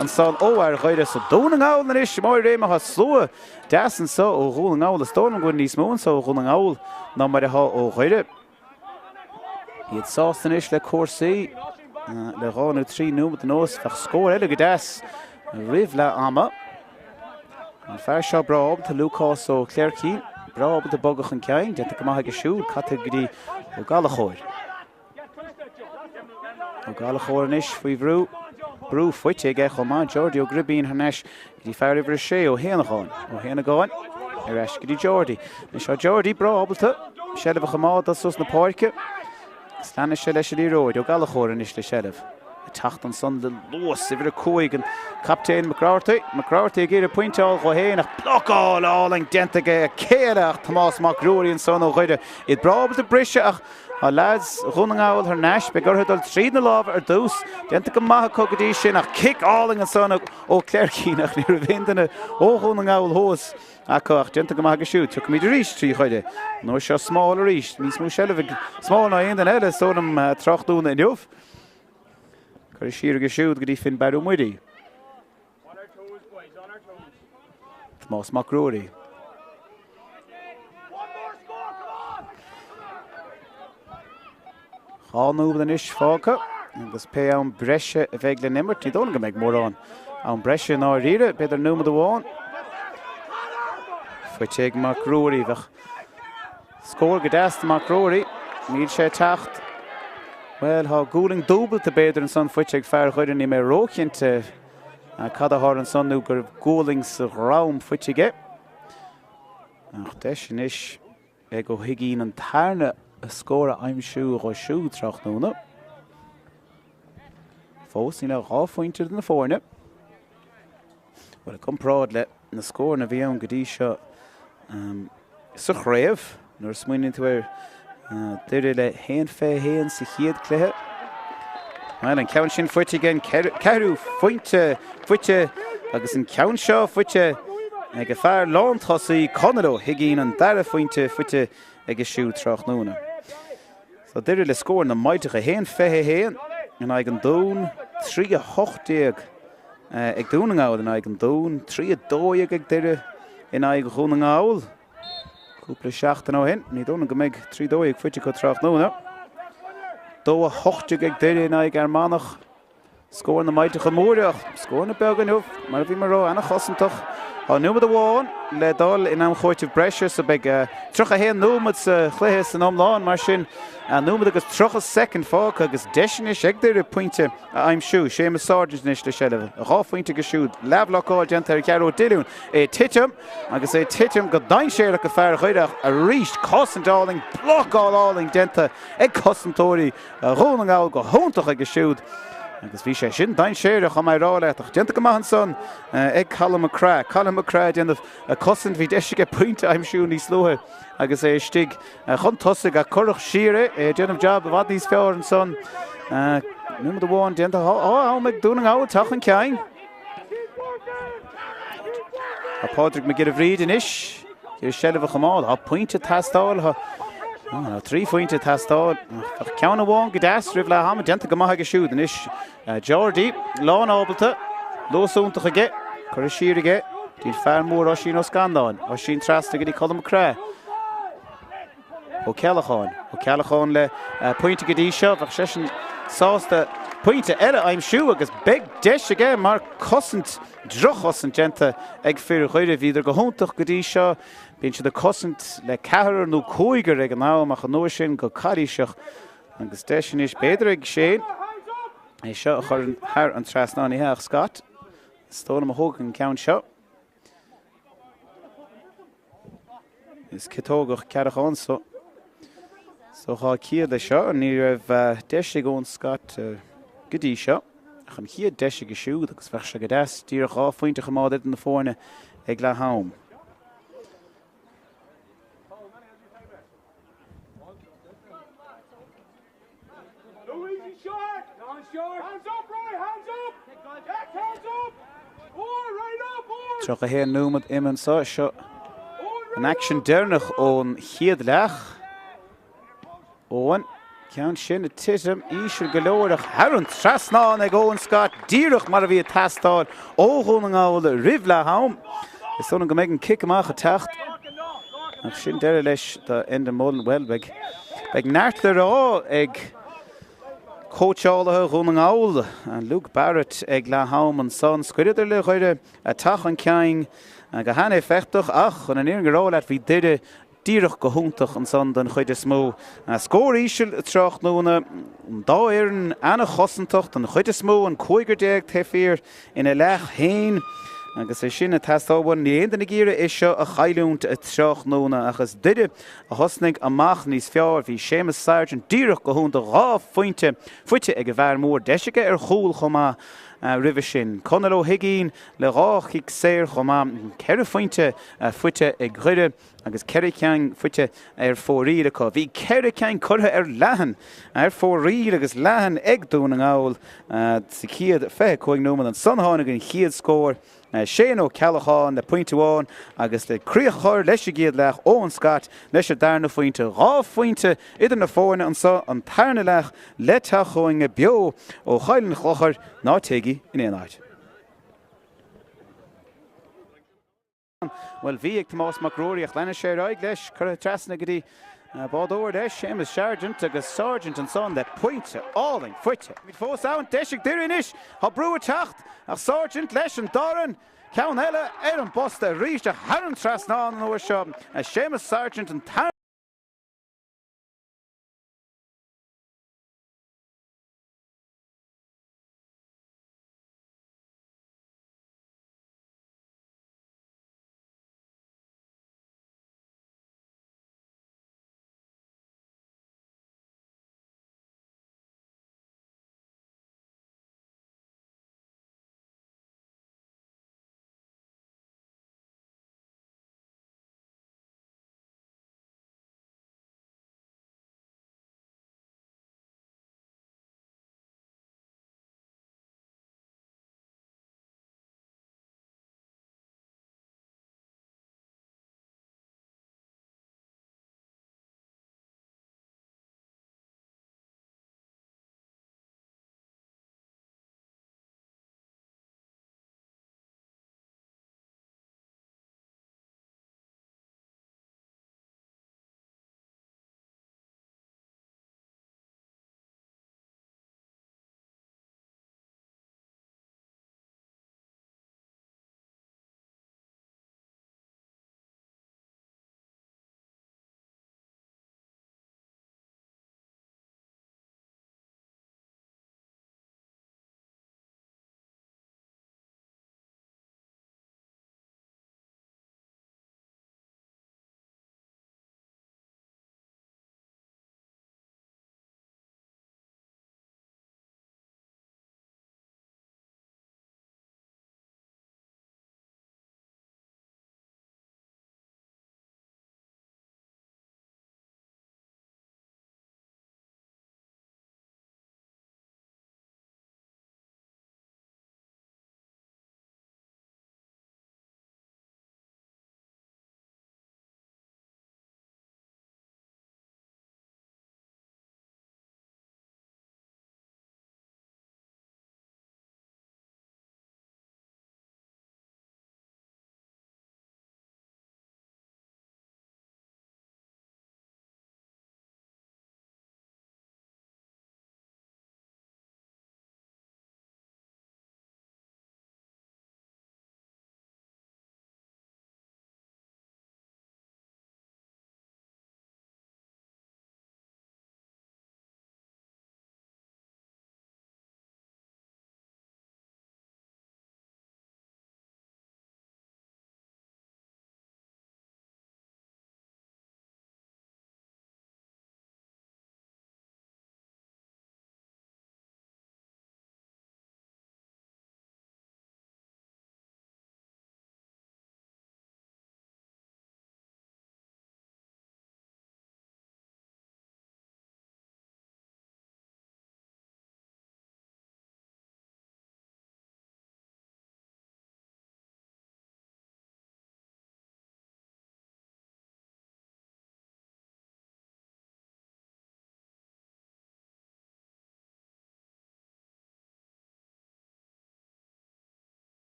Speaker 1: ansan ó fhear Dhoire. So Dún na nGall anois i mbarr réime. Tá slua deas anso ó Dhún na nGall. Is dóigh liom go bhfuil níos mó anso ó Dhún na nGall ná mar atá ó Dhoire. Iad sásta anois le cúrsaí le 2 nó 3 nóiméad anuas. Bheadh scór eile go deas roimh leath ama. An fear seo breá ábalta, Lúcás Ó Cléircín, breá ábalta bogadh chun cinn, déanta go maith aige siúd, caite go dtí Ó Gallachóir. Ó Gallachóir anois faoi bhrú, brú faighte aige chomh maith, Geordie Ó Gribín thar n-ais go dtí fear uimhir 6, Ó hÉanagáin. Ó hÉanagáin ar ais go dtí Geordie. Anois tá Geordie breá ábalta seilbh a choimeád dul suas na páirce. Agus leanfaidh sé leis an liathróid. Ó Gallachóir anois le seilbh. Ag teacht ansan le luas, uimhir 5, an captaen McGroarty. McGroarty ag iarraidh pointe a fháil dhó féin ach blocáil álainn déanta aige. Cé eile ach Tomás Mac Ruairí ansan ó Dhoire. Iad breá ábalta briseadh ach tá leaids Dhún na nGall thar n-ais. Beidh orthu dul tríd na lámha ar dtús. Déanta go maith acu go dtí sin ach cic álainn ansan ó Cléircín ach ní raibh aon duine ó Dhún na nGall thuas acu ach déanta go maith aige siúd. Tiocfaimid arís trí Dhoire. An uair seo Small arís. Níos mó seilbh ag Small ná aon duine eile is dóigh liom tráthnóna inniu. Curtha siar aige siúd go dtí Finnbarr Ó Muirí. Tomás Mac Ruairí. 2 nóiméad anois fágtha agus pé am breise a bheidh le n-imirt, ní dóigh liom go mbeidh mórán am breise i ndáiríre, b'fhéidir nóiméad amháin. Faighte ag Mac Ruairí, bheadh scór go deas do Mac Ruairí, níl sé ag teacht. Bhuel, tá gualainn dúbailte b'fhéidir ansan faighte ag fear Dhoire, níl mé róchinnte cad a tharla ansan nó go raibh gualainn sa dhroim faighte aige. Ach deis anois ag Ó hUigínn an tarna scór a aimsiú dhó siúd tráthnóna. Fós níl ach 2 phointe idir na foirne. Bhuel, i gcomparáid le na scóranna a bhí ann go dtí seo sa chraobh, nuair a smaoiníonn tú ar Doire le 1-21 sa chéad cluiche. Bhuel, an ceann sin faighte aige, an ceathrú phointe faighte agus an ceann seo faighte ag a fear lántosaí Conall Ó hUigínn, an dara phointe faighte aige siúd tráthnóna. So Doire le scór na millteach 1-21. in aghaidh an Dúin, 3 18 ag Dún na nGall in aghaidh an Dúin, 3 12 ag Doire in aghaidh Dhún na nGall. Cúpla seachtain ó shin, ní dóigh liom go mbeidh 3 12 faighte acu tráthnóna. 2 18 ag Doire in aghaidh Fhear Manach. Scór na maidhmeacha móra ach scóranna beaga inniu, mar a bhí mé ag rá, ana-chosantach. Tá nóiméad amháin le dul in am chúitimh breise so beidh 31 nóiméad sa chluiche san iomlán, mar sin nóiméad agus 30 soicind fágtha agus deis anois ag Doire pointe a aimsiú. Séamus Sargent anois le seilbh, a dhá phointe aige siúd, leathbhlocáil déanta ar Ghearóid Dillon, é ag titim agus é ag titim go dainséarach go fear Dhoire ach arís cosaint álainn, blocáil álainn déanta ag cosantóirí Dhún na nGall go hiontach aige siúd agus bhí sé sin dainséarach chomh maith a rá leat ach déanta go maith ansan ag Colin McCrae. Colin McCrae ag déanamh cosaint, bhí deis aige pointe a aimsiú níos luaithe agus é istigh chun tosaigh ach cuireadh siar é, é ag déanamh jab i bhfad níos fearr ansan. Nóiméad amháin déanta, tá am ag Dún na nGall teacht chun cinn. Tá Pádraig Mac Giolla Bhríde anois ag iarraidh seilbh a choimeád. Tá pointe ag teastáil. Tá trí phointe ag teastáil. Ach ceann amháin go deas roimh leath ama. Déanta go maith aige siúd anois. Geordie lán ábalta. Luas iontach aige. Curtha siar aige. Dtí an fear mór Oisín Ó Scanláin. Oisín trasna go dtí Colm McCrae. Ó Ceallacháin. Ó Ceallacháin le pointe go dtí seo. Bheadh seisean sásta pointe eile a aimsiú agus beidh deis aige mar cosaint, droch-chosaint déanta ag fir Dhoire. Bhíodar go hiontach go dtí seo. Bíonn siad ag cosaint le ceathrar nó cúigear ag an am ach an uair sin go calaoiseach agus deis anois b'fhéidir ag Shane é seo a chur thar an trasnán. Ní hea ach Scott is dóigh liom a thógfaidh an ceann seo. Is ciotógach Cearachán so. So tá ciall leis seo. Ní raibh deis ag Eoin Scott go dtí seo ach an chéad deis aige siúd agus bheadh sé go deas díreach dhá phointe a choimeád idir na foirne ag leath am. 31 nóiméad imithe anseo. Seo an aicsean deireanach ón chéad leath. Eoin, ceann sin ag titim íseal go leor ach thar an trasnán ag Eoin Scott, díreach mar a bhí ag teastáil ó Dhún na nGall roimh leath am. Is dóigh liom go mbeidh an cic amach ag teacht. Ach sin deireadh leis do Enda Mullen. Bhuel, beidh, beidh neart le rá ag cóitseálaithe Dhún na nGall, Luke Barrett ag leath am ansan. Scaoileadar le Doire a teacht chun cinn go han-éifeachtach ach chun an fhírinne a rá leat bhí Doire díreach go hiontach ansan don chuid is mó. Scór íseal tráthnóna, an dá fhoireann ana-chosantach don chuid is mó, an cúigear déag taobh thiar ina leath féin agus é sin ag teastáil uainn. Níl aon duine ag iarraidh é seo a chailliúint tráthnóna ach is Doire a thosnaigh amach níos fearr. Bhí Séamus Sargent díreach go hiontach, dhá phointe faighte ag an bhfear mór, deis aige ar chúl chomh maith roimhe sin. Conall Ó hUiginn le dhá chic saor chomh maith, ceithre phointe faighte ag Doire. agus ceithre cheann faighte ar fóraoil acu. Bhí ceithre ceann curtha ar leathan ar fóraoil agus leathan ag Dún na nGall sa chéad 25 nóiméad. Ansan tháinig an chéad scór, Shane Ó Ceallacháin le pointe amháin agus le críoch a chur leis an gcéad leath, Eoin Scott leis an darna phointe. Dhá phointe idir na foirne anso, an tarna leath le teacht chugainn beo ó Choill an Chlochair. Ná téigí in aon áit. Bhuel, bhí ag Tomás Mac Ruairí ach leanann sé ar aghaidh leis, curtha trasna go dtí bádóir leis, Séamus Sargent, agus Sargent ansan le pointe álainn faighte. Fós ann, deis ag Doire anois, tá brú ag teacht ach Sargent leis an dorn, ceann eile ar an bposta arís ach thar an trasnán an uair seo, Séamus Sargent an tarna.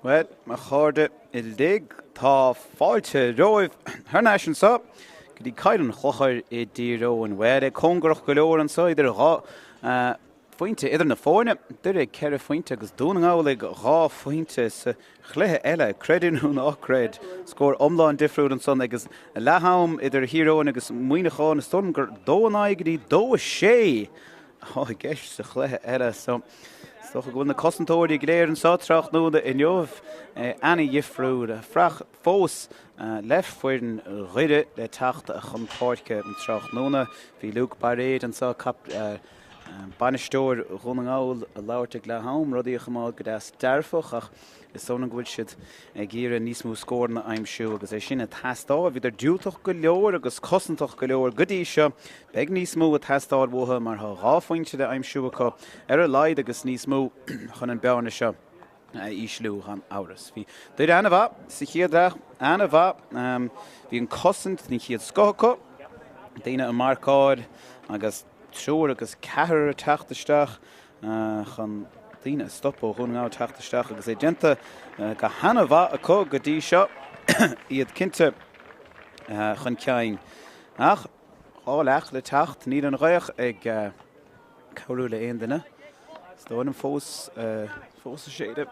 Speaker 1: Bhuel, a chairde uilig, tá fáilte romhaibh thar n-ais anseo go dtí Cill an Chlochair i dTír Eoghain. Bhuel, é cóngarach go leor anseo idir 2 phointe idir na foirne, Doire ag 4 phointe agus Dún na nGall ag 2 phointe sa chluiche eile. Creid é nó ná creid, scór iomlán difriúil ansan agus leath-am idir Thír Eoghain agus Muineachán, is dóigh liom gur 2-9 go dtí 2-6 atá i gceist sa chluiche eile. So, is dócha go bhfuil na cosantóirí go léir anseo tráthnóna inniu ana-dhifriúil. Fraoch fós le foireann Dhoire le teacht chun páirce an tráthnóna. Bhí Luke Bairéad anseo, bainisteoir Dhún na nGall, ag labhairt ag leath-am, rudaí a choimeád go deas dearfach ach is dóigh liom go bhfuil siad ag iarraidh níos mó scóranna a aimsiú agus é sin ag teastáil. Bhíodar diúltach go leor agus cosantach go leor go dtí seo. Beidh níos mó ag teastáil uathu mar tá 2 phointe le aimsiú acu ar a laghad agus níos mó chun an bearna seo a ísliú gan amhras. Bhí Doire ana-mhaith sa chéad leath, ana-mhaith. Bhí an cosaint den chéad scoth acu, daoine ag marcáil agus triúr agus ceathrar ag teacht isteach. chun daoine a stopadh ó Dhún na nGall teacht isteach agus é déanta go hana-mhaith acu go dtí seo, iad cinnte chun cinn. Ach 2 leath le teacht, níl an ghaoth ag cabhrú le aon duine. Is dóigh liom fós, fós ag séideadh.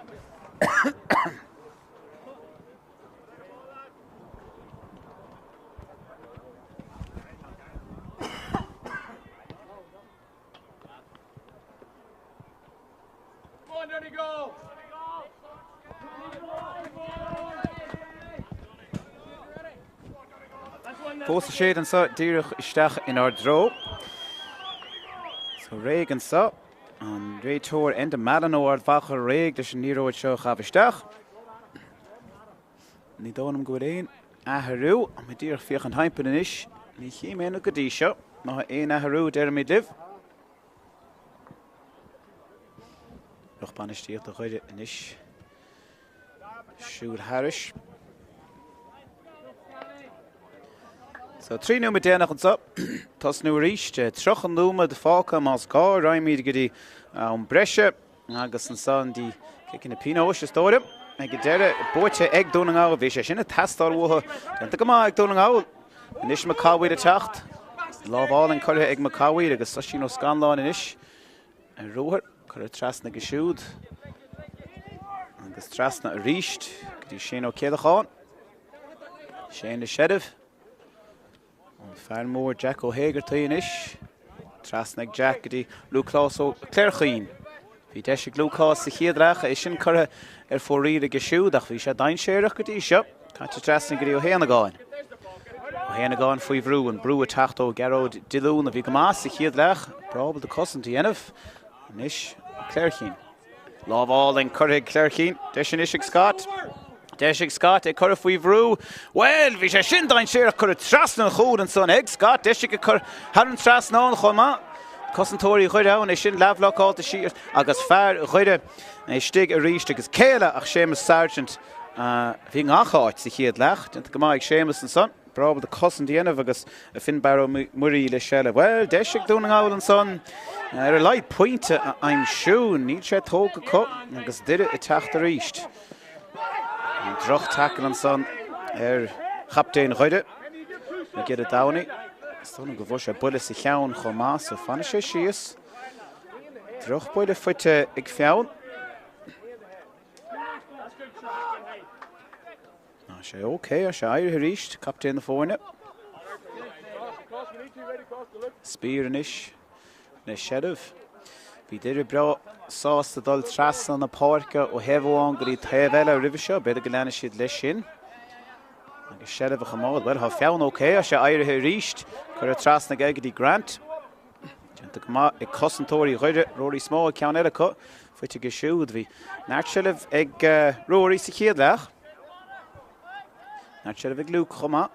Speaker 1: Fós ag séideadh anseo díreach isteach inár dtreo. So réidh anseo an réiteoir Enda Mallon ó Ard Mhacha réidh leis an liathróid seo a chaitheamh isteach. Ní dóigh liom go bhfuil aon athrú. Tá mé díreach féachaint thimpeall anois. Ní chím aon rud go dtí seo. Má tá aon athrú, déarfaimid libh. Lucht bainistíochta Dhoire anois. Siúl thairis. So 3 nóiméad déanach anseo. Tosnú arís. 30 nóiméad fágtha más gá. Raghaimid go dtí am breise. Agus ansan go dtí ciceanna pionóis is dóigh liom. Ag an deireadh, buaite ag Dún na nGall. Bhí sé sin ag teastáil uathu. Déanta go maith ag Dún na nGall. Anois Mac Cathmhaoil ag teacht. Lámh álainn curtha ag Mac Cathmhaoil agus Oisín Ó Scanláin anois ar ruathar. Curtha trasna aige siúd. Agus trasna arís go dtí Shane Ó Céadacháin. Shane le seilbh. An fear mór Jack Ó hÉigeartaigh anois. Trasna ag Jack go dtí Lúcás Ó Cléirchín. Bhí deis ag Lúcás sa chéad leath, é sin curtha ar fóraoil aige siúd ach bhí sé dainséarach go dtí seo. Caite trasna go dtí Ó hÉanagáin. Ó hÉanagáin faoi bhrú, an brú ag teacht ó Ghearóid Diolún a bhí go maith sa chéad leath. Breá ábalta cosaint a dhéanamh. Anois Ó Cléirchín. Lámh álainn curtha ag Cléirchín. Deis anois ag Scott. Deis ag Scott é curtha faoi bhrú. Bhuel, bhí sé sin dainséarach curtha trasna an chúil ansan ag Scott. Deis aige cur thar an trasnán chomh maith. Cosantóirí Dhoire ann, é sin leathbhlocáilte siar agus fear Dhoire istigh arís agus cé eile ach Séamus Sargent a bhí i ngach áit sa chéad leath. Déanta go maith ag Séamus ansan. Breá ábalta cosaint a dhéanamh agus Finbarr Ó Muirí le seilbh. Bhuel, deis ag Dún na nGall ansan ar a laghad pointe a aimsiú. Níl sé tógtha acu agus Doire ag teacht arís. An droch tackle ansan ar chaptaen Dhoire, Mac Giolla Domhnaigh. Is dóigh liom go bhfuair sé buille sa cheann chomh maith, so fanfaidh sé síos. Drochbhuille faighte ag Fionn. Tá sé ok, tá sé éirithe arís, captaen na foirne. Speer anois le seilbh. Bhí Doire breá sásta dul trasna na páirce ó thaobh amháin go dtí taobh eile roimhe seo, b'fhéidir go leanfaidh siad leis sin. Agus seilbh a choimeád. Bhuel, tá Fionn ok, tá sé éirithe arís. Curtha trasna aige go dtí Grant. Déanta go maith ag cosantóirí Dhoire, Rory Small, ceann eile acu, faighte aige siúd. Bhí neart seilbh ag Rory sa chéad leath. Neart seilbh ag Luke chomh maith.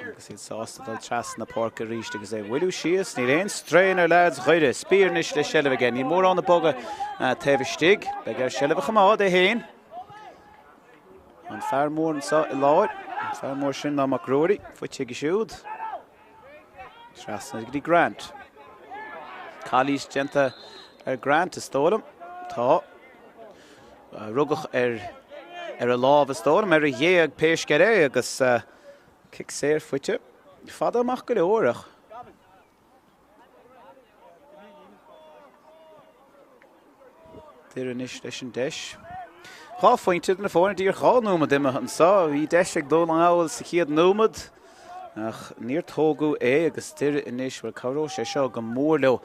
Speaker 1: Agus iad sásta dul trasna na páirce arís agus é a bhualadh síos. Níl aon strain ar leaids Dhoire. Speer anois le seilbh aige. Níl mórán ag bogadh taobh istigh. Beidh air seilbh a choimeád é féin. An fear mór anseo i lár. An fear mór sin ná Mac Ruairí. Faighte aige siúd. Trasna go dtí Grant. Calaois déanta ar Grant is dóigh liom. Tá. Rugadh ar ar a lámh is dóigh liom, ar a ghéag pé scéal é agus cic saor faighte. Fada amach go leor ach. Doire anois leis an deis. 2 phointe idir na foirne, díreach 2 nóiméad imithe anseo. Bhí deis ag Dún na nGall sa chéad nóiméad ach níor tógadh é agus Doire anois, bhuel cabhróidh sé seo go mór leo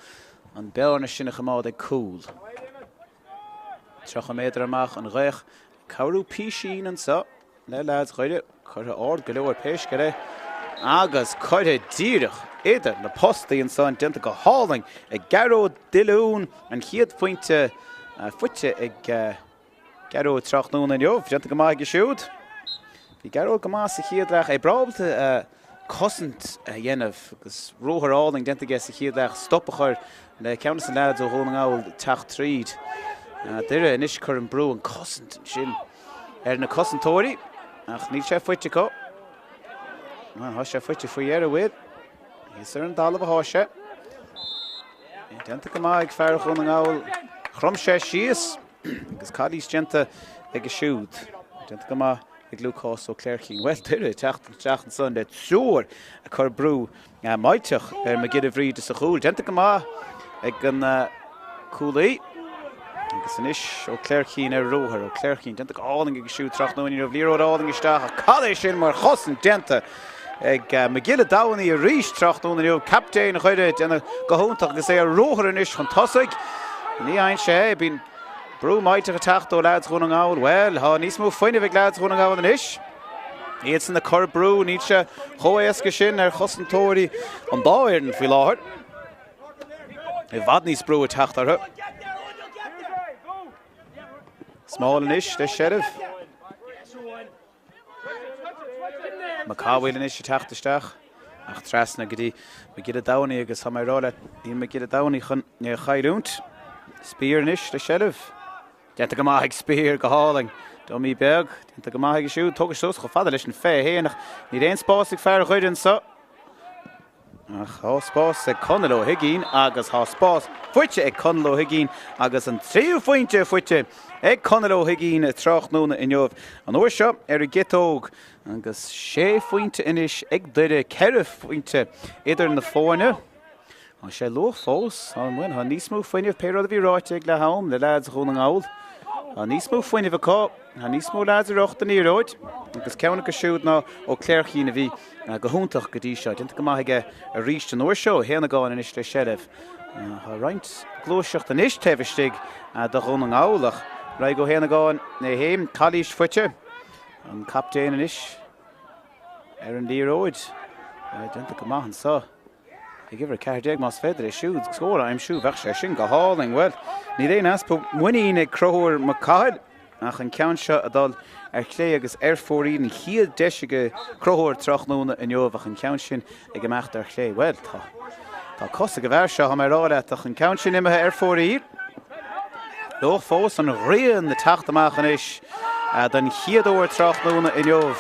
Speaker 1: an bearna sin a choimeád ag cúl. 30 méadar amach an ghaoth ag cabhrú písín anseo. Le leaids Dhoire curtha ard go leor pé scéal é agus curtha díreach idir na postaí ansan, déanta go hálainn ag Gearóid Dillún, an chéad phointe faighte ag Gearóid tráthnóna inniu, déanta go maith aige siúd. Bhí Gearóid go maith sa chéad leath, é breá ábalta cosaint a dhéanamh agus ruathar álainn déanta aige sa chéad leath, stop a chur le ceann de na leaids ó Dhún na nGall teacht tríd. Doire anois ag cur an brú, an cosaint ansin. ar na cosantóirí ach níl sé faighte acu. Tá sé faighte faoi dheireadh, bhfuil? Thíos ar an dtalamh atá sé. Déanta go maith ag fear Dhún na nGall. Chrom sé síos agus calaois déanta aige siúd. Déanta go maith ag Lúcás Ó Cléirchín. Bhuel, Doire ag teacht isteach ansan le triúr ag cur brú Millteach ar Mac Giolla Bhríde sa chúl. Déanta go maith ag an cúlaí. Agus anois Ó Cléirchín ar ruathar. Ó Cléirchín déanta go hálainn aige siúd tráthnóna inniu. Liathróid álainn isteach ach cad é sin mar chosaint déanta ag Mac Giolla Domhnaí arís tráthnóna inniu. Captaen Dhoire déanamh go hiontach agus é ar ruathar anois chun tosaigh. Ní fhaigheann sé é. Bíonn brú millteach ag teacht ó leaids Dhún na nGall. Bhuel, tá níos mó fuinnimh ag leaids Dhún na nGall anois. Iadsan ag cur brú, níl sé chomh éasca sin ar chosantóirí an dá fhoireann faoi láthair. I bhfad níos brú ag teacht orthu. Small anois le seilbh. Mac Cathmhaoil anois ag teacht isteach ach trasna go dtí Mac Giolla Domhnaí agus tá mé ag rá leat níl Mac Giolla Domhnaí chun é a chailliúint. Speer anois le seilbh. Déanta go maith ag Speer, go hálainn. Dummy beag, déanta go maith aige siúd. Tógtha suas chomh fada leis an 21 ach níl aon spás ag fear Dhoire anseo. Ach tá spás ag Conall Ó hUiginn agus tá spás faighte ag Conall Ó hUiginn agus an tríú phointe faighte ag Conall Ó hUiginn tráthnóna inniu. An uair seo ar an gciotóg agus sé phointe anois ag Doire, ceithre phointe idir na foirne. Tá sé luath fós. Tá bhuel, tá níos mó fuinnimh, pé rud a bhí ráite ag leath am le leaids Dhún na nGall. Tá níos mó fuinnimh acu, tá níos mó leaids ag rith don liathróid agus ceann acu siúd ná Ó Cléirchín a bhí go hiontach go dtí seo. Déanta go maith aige arís an uair seo. Ó hÉanagáin anois le seilbh. Tá roinnt gluaiseacht anois taobh istigh do Dhún na nGall ach raghaidh Ó hÉanagáin é féin. Calaois faighte. An captaen anois ar an liathróid. Déanta go maith anseo. Ag uimhir 14, más féidir é siúd scór a aimsiú, bheadh sé sin go hálainn. Bhuel, níl aon easpa muinín ag Conchúr Mac Cathail ach an ceann seo ag dul ar chlé agus ar fóraoil. An chéad deis ag Conchúr tráthnóna inniu ach an ceann sin ag imeacht ar chlé. Bhuel, tá tá cos ag an bhfear seo, tá mé ag rá leat, ach an ceann sin imithe ar fóraoil. Luath fós an ghrian ag teacht amach anois don chéad uair tráthnóna inniu.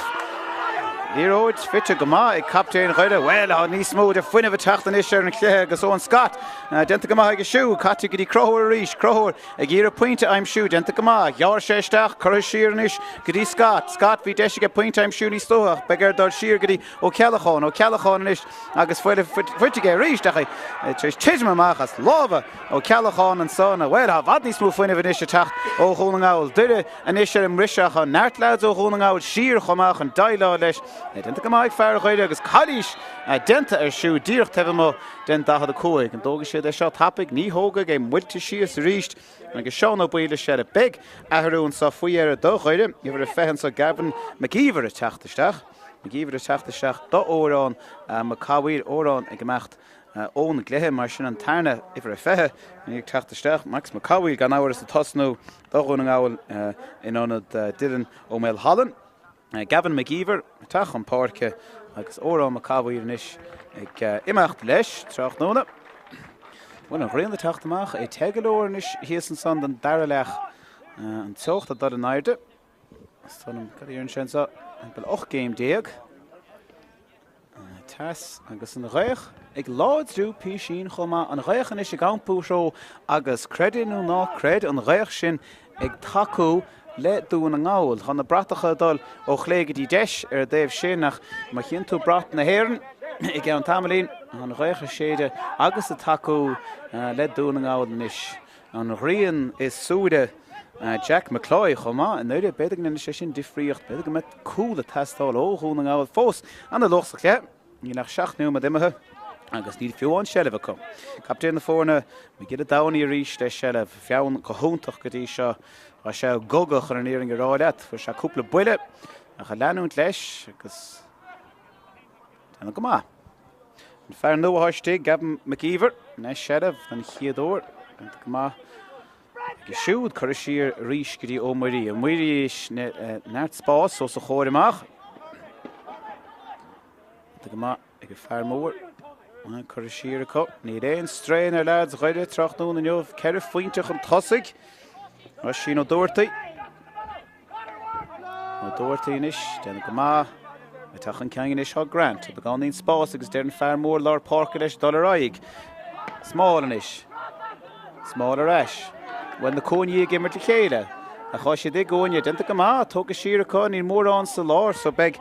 Speaker 1: Liathróid faighte go maith ag captaen Dhoire. Bhuel, tá níos mó de fuinneamh ag teacht anois ar an chluiche agus Eoin Scott déanta go maith aige siúd. Caite go dtí Conchúr arís. Conchúr ag iarraidh pointe a aimsiú. Déanta go maith. Ghearr sé isteach. Curtha siar anois go dtí Scott. Scott, bhí deis aige pointe a aimsiú níos luaithe ach beidh air dul siar go dtí Ó Ceallacháin. Ó Ceallacháin anois agus faighte aige arís ach é tar éis titim amach as lámha Ó Ceallacháin ansan, bhuel, tá i bhfad níos mó fuinnimh anois ag teacht ó Dhún na nGall. Doire anois ar an mbriseadh. Tá neart leaids ó Dhún na nGall siar chomh maith chun déileáil leis. Déanta go maith ag fear Dhoire agus calaois déanta air siúd díreach taobh amuigh den 45. An dtógfaidh siad é seo tapaidh? Ní thógfaidh, é muilte síos arís agus Seán Ó Baoill le seilbh. Beidh athrú anso faoi dheireadh do Dhoire. Uimhir a 20 anso Gavin McGeever ag teacht isteach. McGeever ag teacht isteach do Odhrán Mac Cathmhaoil. Odhrán ag imeacht ón gcluiche, mar sin an tarna uimhir a 20 ag teacht isteach, Max Mac Cathmhaoil gan amhras ag tosnú do Dhún na nGall in ionad Dylan Ó Maolfabhail. Gavin McGeever ag teacht chun páirce agus Odhrán Mac Cathmhaoil anois ag imeacht leis tráthnóna. Bhuel, an ghrian ag teacht amach, é te go leor anois thíos ansan don dara leath. An teocht ag dul in airde. Is dóigh liom, cad a deireann sé anseo? Timpeall 18 gcéim. Teas agus an ghaoth ag láidriú písín chomh maith, an ghaoth anois ag iompú treo agus, creid é nó ná creid, an ghaoth sin ag tacú le Dún na nGall. Tá na bratacha ag dul ó chlé go dtí deis ar an dtaobh sin ach má chíonn tú brat na hÉireann i gceann tamaillín, tá an ghaoth ag séideadh agus ag tacú le Dún na nGall anois. An ghrian i súile Jack McCloy chomh maith i nDoire. B'fhéidir go ndéanfaidh sé sin difríocht. B'fhéidir go mbeidh cúl ag teastáil ó Dhún na nGall fós. Ana-luath sa chluiche. Níl ach 7 nóiméad imithe agus níl fiú amháin seilbh acu. Captaen na foirne, Mac Giolla Domhnaigh arís le seilbh. Fionn go hiontach go dtí seo. Tá sé i gcogadh chun an fhírinne a rá leat. Fuair sé cúpla buille ach ag leanúint leis agus déanamh go maith. An fear nua atá istigh, Gavin McGeever, le seilbh den chéad uair. Déanta go maith aige siúd. Curtha siar arís go dtí Ó Muirí. Ó Muirí neart spás os a chomhair amach. Déanta go maith ag an fear mór. Curtha siar acu. Níl aon strain ar leaids Dhoire tráthnóna inniu. 4 phointe chun tosaigh. Oisín Ó Dubhartaigh. Ó Dubhartaigh anois, déanamh go maith. Ag teacht chun cinn anois tá Grant. Beagáinín spás agus deir an fear mór lár páirce leis dul ar aghaidh. Small anois. Small ar ais. Bhuel na cúinní ag imirt le chéile. Ach tá siad i gcúinne. Déanta go maith. Tógtha siar acu. Níl mórán sa lár so beidh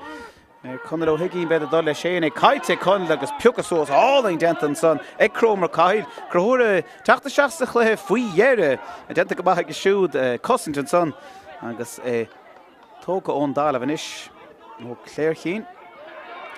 Speaker 1: ar Conall Ó hUiginn b'fhéidir dul leis féin. É caillte ag Conall agus piocadh suas álainn déanta ansan ag Conchúr Mac Cathail. Conchúr ag teacht isteach sa chluiche faoi dheireadh. Déanta go maith aige siúd cosaint ansan agus é tógtha ón dtalamh anois Ó Cléirchín.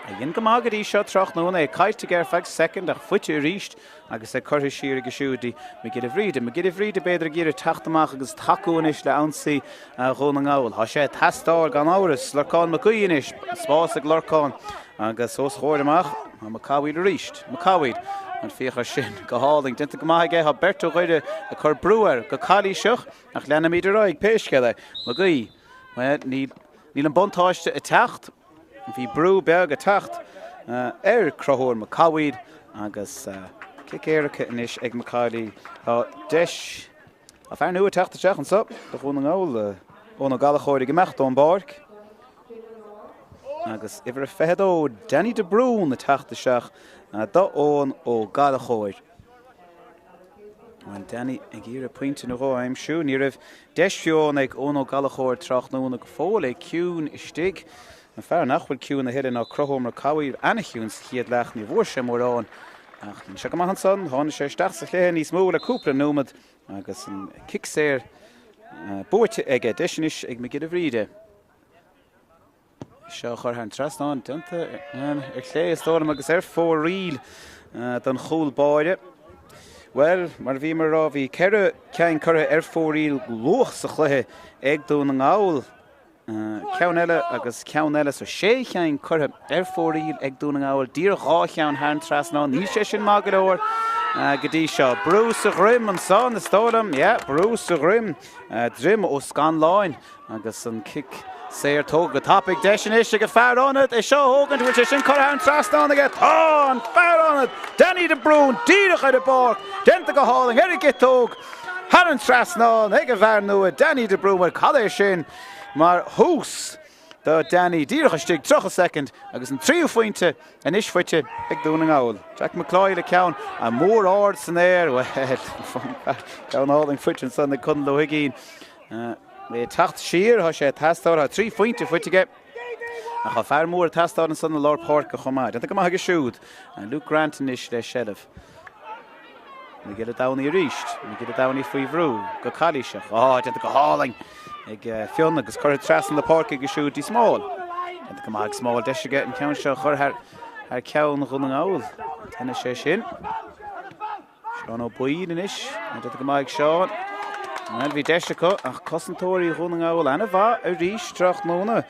Speaker 1: A dhein go maith go dtí seo tráthnóna, é caillte aige ar feadh soicind ach faighte arís agus é curtha siar aige siúd dtí Mac Giolla Bhríde. Mac Giolla Bhríde b'fhéidir ag iarraidh teacht amach agus tacú anois le ionsaí Dhún na nGall. Tá sé ag teastáil gan amhras. Lorcán Mac Aoidh anois. Spás ag Lorcán agus os a chomhair amach tá Mac Cathmhaoil arís. Mac Cathmhaoil. An féach air sin go hálainn. Déanta go maith aige. Tá beirt ó Dhoire ag cur brú air go calaoiseach ach leanfaimid ar aghaidh pé scéal é. Mac Aoidh. Bhuel, níl níl an buntáiste ag teacht. Bhí brú beag ag teacht ar Conchúr Mac Cathmhaoil agus cic éirice anois ag Mac Cathmhaoil. Tá deis tá fear nua ag teacht isteach anseo do Dhún na nGall, Eoin Ó Gallchóir ag imeacht ón bpáirc. Agus uimhir a 22, Danny de Brún ag teacht isteach do Eoin Ó Gallchóir. Bhuel, Danny ag iarraidh pointe nó dhó a aimsiú. Ní raibh deis fiú amháin ag Eoin Ó Gallchóir tráthnóna go fóill, é ciúin istigh. An fear nach bhfuil ciúin a thuilleadh ná Conchúr Mac Cathmhaoil, ana-chiúin sa chéad leath, ní bhfuair sé mórán ach dhein sé go maith ansan. Tháinig sé isteach sa chluiche níos mó le cúpla nóiméad agus an cic saor buaite aige. Deis anois ag Mac Giolla Bhríde. Seo a chur thar an trasnán déanta ar chlé is dóigh liom agus ar fóraoil don chúl báire. Bhuel, mar a bhíomar ag rá, bhí 4 ceann curtha ar fóraoil luath sa chluiche ag Dún na nGall. Ceann eile agus ceann eile, so 6 cheann curtha ar fóraoil ag Dún na nGall, díreach 2 cheann thar an trasnán. Níl sé sin maith go leor go dtí seo. Brú sa dhroim ansan, is dóigh liom. Yeah, brú sa dhroim. Droim Ó Scanláin. Agus an cic saor tógtha go tapaidh. Deis anois ag an fear ionaid é seo a thógaint. Bhfuil sé sin curtha thar an trasnán aige? Tá! An fear ionaid, Danny de Brún, díreach ar an bpáirc. Déanta go hálainn ar an gciotóg. Thar an trasnán ag an bhfear nua, Danny de Brún. Bhuel, cad é sin mar thús do Danny. Díreach istigh, 30 soicind agus an tríú phointe anois faighte ag Dún na nGall. Jack McCloy le ceann mór ard san aer. Bhuel, ceann álainn faighte ansan ag Conall Ó hUiginn. É ag teacht siar, tá sé ag teastáil, tá 3 phointe faighte aige. Ach tá fear mór ag teastáil ansan i lár páirce chomh maith. Déanta go maith aige siúd. Luke Grant anois le seilbh. Mac Giolla Domhnaigh arís. Mac Giolla Domhnaigh faoi bhrú go calaoiseach. Á, déanta go hálainn ag Fionn agus curtha trasna na páirce aige siúd dtí Small. Déanta go maith ag Small. Deis aige an ceann seo a chur thar ceann Dhún na nGall. Déanfaidh sé sin. Seán Ó Baoill anois, déanta go maith ag Seán. Bhuel, bhí deis acu ach cosantóirí Dhún na nGall an-mhaith arís tráthnóna.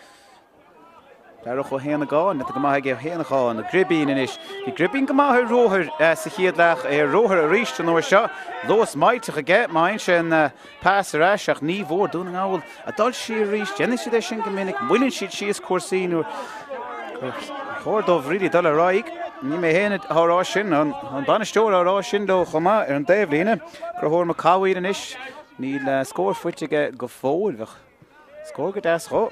Speaker 1: Darach Ó hÉanagáin, déanta go maith aige Ó hÉanagáin, Ó Gribín anois. Bhí Gribín go maith ar ruathar sa chéad leath, é ar ruathar arís an uair seo. Luas millteach aige, má fhaigheann sé an pas ar ais ach ní bhfuair Dún na nGall ag dul siar arís. Déanann siad é sin go minic, moilleann siad síos cúrsaí nuair gur chóir dóibh really dul ar aghaidh. Ní mé féin atá á rá sin, an bainisteoir á rá sin leo chomh maith ar an dtaobhlíne. Conchúr Mac Cathmhaoil anois, níl scór faighte aige go fóill. Bheadh. Scór go deas dhó.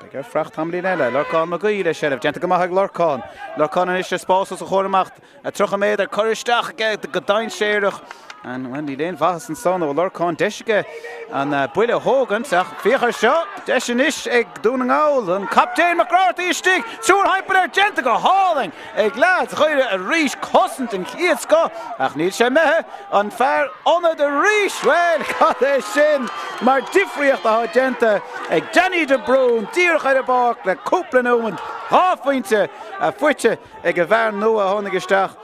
Speaker 1: Beidh air fuireacht tamaillín eile. Lorcán Mac Aoidh le seilbh. Déanta go maith ag Lorcán. Lorcán anois ar spás os a chomhair amach. 30 méadar curtha isteach aige go dainséarach. Bhuel, níl aon mhaitheas ansan ó Lorcán. Deis aige an buille a thógaint ach féach ar seo. Deis anois ag Dún na nGall. An captaen Mac Roarty istigh. Triúr thimpeall air. Déanta go hálainn ag leaids Dhoire arís. Cosaint den chéad scoth ach níl sé imithe. An fear ionaid arís! Bhuel, cad é sin mar difríocht atá déanta ag Danny de Brún díreach ar an bpáirc le cúpla nóiméad. 2 phointe faighte ag an bhfear nua a tháinig isteach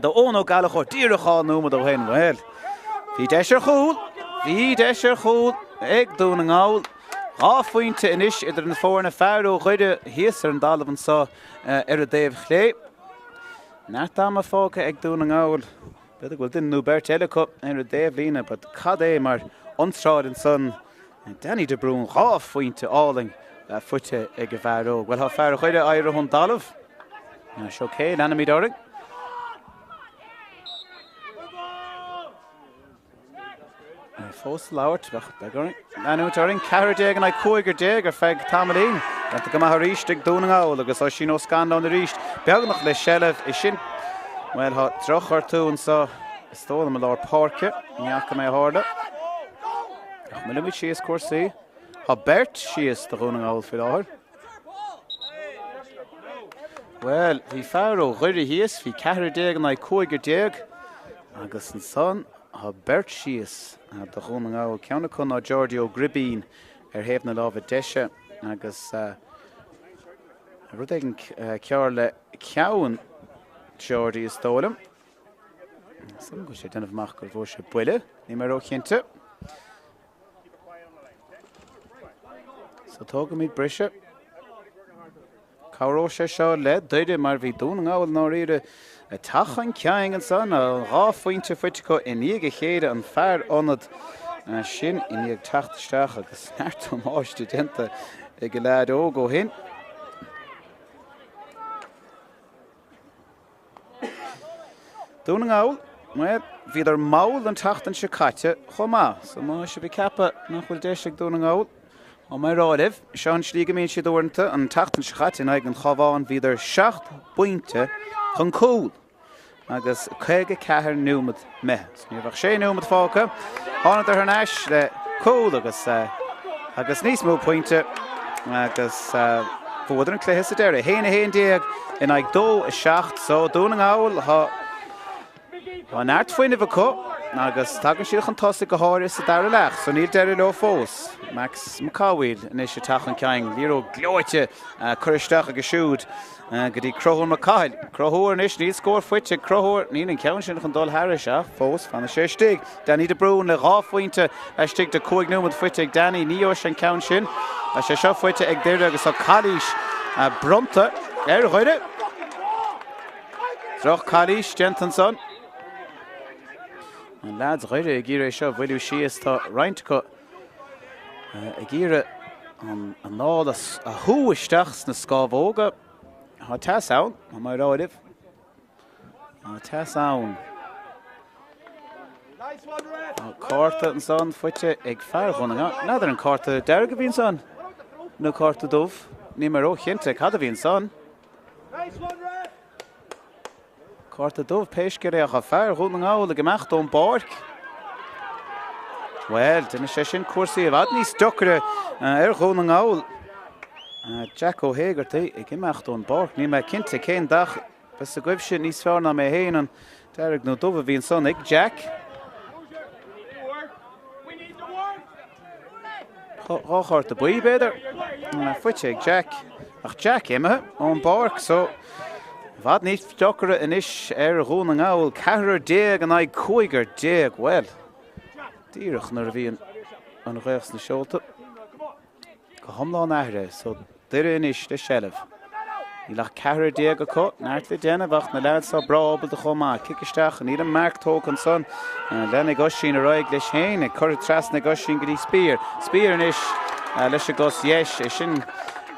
Speaker 1: do Eoin Ó Gallchóir díreach 2 nóiméad ó shin. Bhuel, bhí deis ar chúl, bhí deis ar chúl ag Dún na nGall. 2 phointe anois idir na foirne, fear ó Dhoire thíos ar an dtalamh anseo ar an dtaobh chlé. Neart ama fágtha ag Dún na nGall. B'fhéidir go bhfuil duine nó beirt eile acu ar an dtaobhlíne but cad é mar iontráil ansan Danny de Brún, 2 phointe álainn faighte ag an bhfear óg. Bhuel, tá fear Dhoire éirithe ón dtalamh. Is ok, leanfaimid orainn. Fós ag labhairt, bheadh beag orainn leanúint orainn. 14 in aghaidh cúigear déag ar feadh tamaillín. Déanta go maith arís ag Dún na nGall agus Oisín Ó Scanláin arís beagnach le seilbh. É sin, bhuel, tá drochghortú anseo is dóigh liom i lár páirce. Ní fhaca mé a tharla. Ach moilleoimid síos cúrsaí. Tá beirt síos do Dhún na nGall faoi láthair. Bhuel, bhí fear ó Dhoire thíos, bhí ceathrar déag in aghaidh cúigear déag agus ansan tá beirt síos do Dhún na nGall. Ceann acu ná Geordie Ó Gribín ar thaobh na láimhe deise agus rud éigin cearr le ceann Geordie is dóigh liom. Is dóigh liom go bhfuil sé ag déanamh amach gur bhuail sé buille, níl mé róchinnte. So tógaimid briseadh. Cabhróidh sé seo le Doire mar bhí Dún na nGall i ndáiríre ag teacht chun cinn ansan. 2 phointe faighte acu i ndiaidh a chéile, an fear ionad sin i ndiaidh teacht isteach agus neart damáiste déanta ag an leaid óg ó shin. Dún na nGall, bhuel, bhíodar mall an tseachtain seo caite chomh maith, so má tá sibh ag ceapadh nach bhfuil deis ag Dún na nGall, tá mé ag rá libh, seo an slí go mbíonn siad uaireanta, an tseachtain seo caite in aghaidh an Chabháin bhíodar seacht bpointe chun cúil agus 54 nóiméad imithe. So ní raibh ach sé nóiméad fágtha. Thánadar thar n-ais le cúl agus agus níos mó pointe agus bhuadar an cluiche sa deireadh. 1, 11 in aghaidh 2, 7. So Dún na nGall, tá tá neart fuinnimh acu agus tagann siad chun tosaigh go háirithe sa dara leath. So níl deireadh leo fós. Max Mac Cathmhaoil anois ag teacht chun cinn. Liathróid gleoite curtha isteach aige siúd. Go dtí Conchúr Mac Cathail. Conchúr anois, níl scór faighte ag Conchúr. Níl an ceann sin chun dul thairis ach fós fanfaidh sé istigh. Danny de Brún le 2 phointe laistigh de 5 nóiméad faighte ag Danny. Ní gheobhaidh sé an ceann sin. Tá sé seo faighte ag Doire agus tá calaois bronnta ar Dhoire. Droch calaois déanta ansan. An leaids Dhoire ag iarraidh é seo a mhoilliú síos. Tá roinnt acu ag iarraidh an anáil a shú isteach sna scámhóga. Tá teas ann, tá mé ag rá libh. Tá teas ann. Tá cárta ansan faighte ag fear Dhún na nGall. N'fheadar an cárta dearg a bhí ansan nó cárta dubh. Níl mé róchinnte cad a bhí ansan. Cárta dubh, pé scéal é, ach fear Dhún na nGall ag imeacht ón bpáirc. Bhuel, déanfaidh sé sin cúrsaí i bhfad níos deacra ar Dhún na nGall. Jack Ó hÉigeartaigh ag imeacht ón bpáirc. Níl mé cinnte cén dath. Beidh agaibhse níos fearr ná mé féin an dearg nó dubh a bhí ansan ag Jack. 2 chárta buí, b'fhéidir, faighte ag Jack, ach Jack imithe ón bpáirc, so i bhfad níos deacra anois ar Dhún na nGall, ceathrar déag in aghaidh cúigear déag, bhuel, díreach nuair a bhí an ghaoth sna seolta, go hiomlán athraithe, so Doire anois le seilbh. Níl ach ceathrar déag acu, neart le déanamh ach na leaids seo breá ábalta chomh maith. Cic isteach, níl an marc tógtha ansan. Leanfaidh Oisín ar aghaidh leis féin, ag cur trasna ag Oisín go dtí Speer. Speer anois leis an gcos dheis, é sin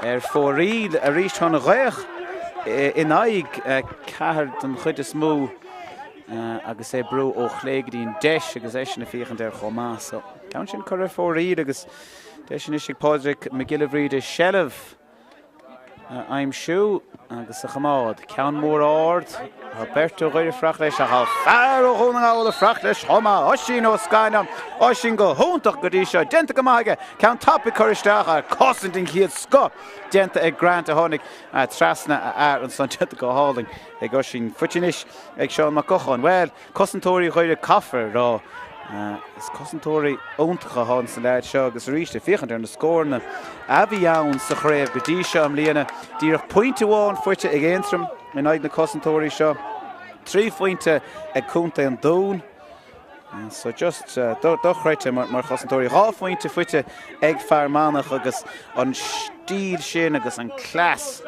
Speaker 1: ar fóraoil arís. Tá an ghaoth in aghaidh ceathair den chuid is mó agus é ag brú ó chlé go dtí an deis agus eisean ag féachaint air chomh maith. So, ceann sin curtha ar fóraoil agus deis anois ag Pádraig Mac Giolla Bhríde seilbh. a aimsiú agus a choimeád. Ceann mór ard, tá beirt ó Dhoire ag fuireach leis ach tá fear ó Dhún na nGall ag fuireach leis chomh maith, Oisín Ó Scanláin. Oisín go hiontach go dtí seo, déanta go maith aige, ceann tapaidh curtha isteach ach cosaint den chéad scoth déanta ag Grant a tháinig trasna a fhear ansan, déanta go hálainn ag Oisín. Faighte anois ag Seán Mac Gocháin. Bhuel, Cosantóirí Dhoire caithfear a rá. Is cosantóirí iontacha atá ins na leaids seo agus arís ag féachaint ar na scóranna a bhí ann sa chraobh go dtí seo i mbliana, díreach pointe amháin faighte ag Aontroim in aghaidh na cosantóirí seo, 3 phointe ag Contae an Dúin. So just dochreidte mar chosantóirí. 2 phointe faighte ag Fear Manach agus an stíl sin agus an cleas.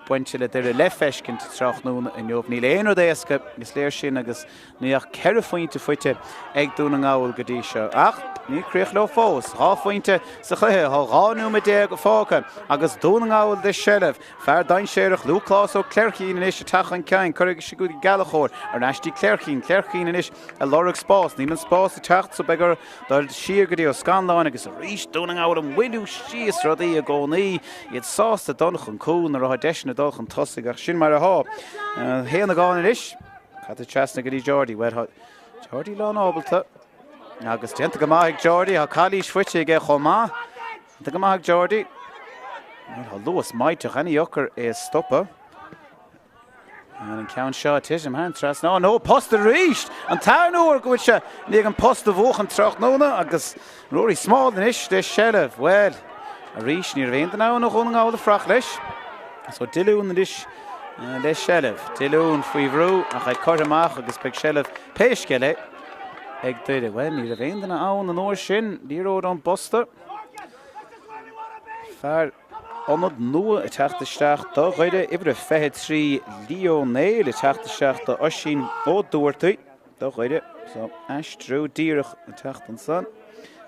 Speaker 1: bainte le Doire le feiscint tráthnóna inniu. Níl aon rud éasca, is léir sin agus ní ach 4 phointe faighte ag Dún na nGall go dtí seo. Ach níl críoch leo fós. 2 phointe sa chluiche, tá 12 nóiméad fágtha agus Dún na nGall le seilbh. Fear dainséarach Lúcás Ó Cleircín anois ag teacht chun cinn, curtha go dtí Gallchóir, ar ais dtí Cleircín, Cleircín anois ag lorg spás. Níl an spás ag teacht so beidh orthu dul siar go dtí Ó Scanláin agus arís Dún na nGall ag moilliú síos rudaí i gcónaí. Iad sásta dul chun cúil nuair atá deiseanna dul chun tosaigh ach sin mar atá. Héanagáin anois. Caite trasna go dtí Geordie. Bhuel, tá Geordie lán ábalta. Agus déanta go maith ag Geordie. Tá calaois faighte aige chomh maith. Déanta go maith ag Geordie. Bhuel, tá luas maíteach ana-dheacair é a stopadh. An ceann seo ag titim thar an trasnán. Ó, post arís! An tarna huair go bhfuil sé i ndiaidh an post a bhuachan tráthnóna agus Rory Small anois le seilbh. Bhuel, arís ní raibh aon duine ann ó Dhún na nGall ag fuireach leis. So Dillún anois le seilbh. Dillún faoi bhrú ach é curtha amach agus beidh seilbh pé scéal é ag Doire. Bhuel, ní raibh aon duine ann an uair sin. Liathróid ón bposta. Fear Ionad nua ag teacht isteach do Dhoire, uimhir a 23 Lee Ó Néill ag teacht isteach do Oisín Ó Dubhartaigh do Dhoire. So, aistriú díreach ag teacht ansan.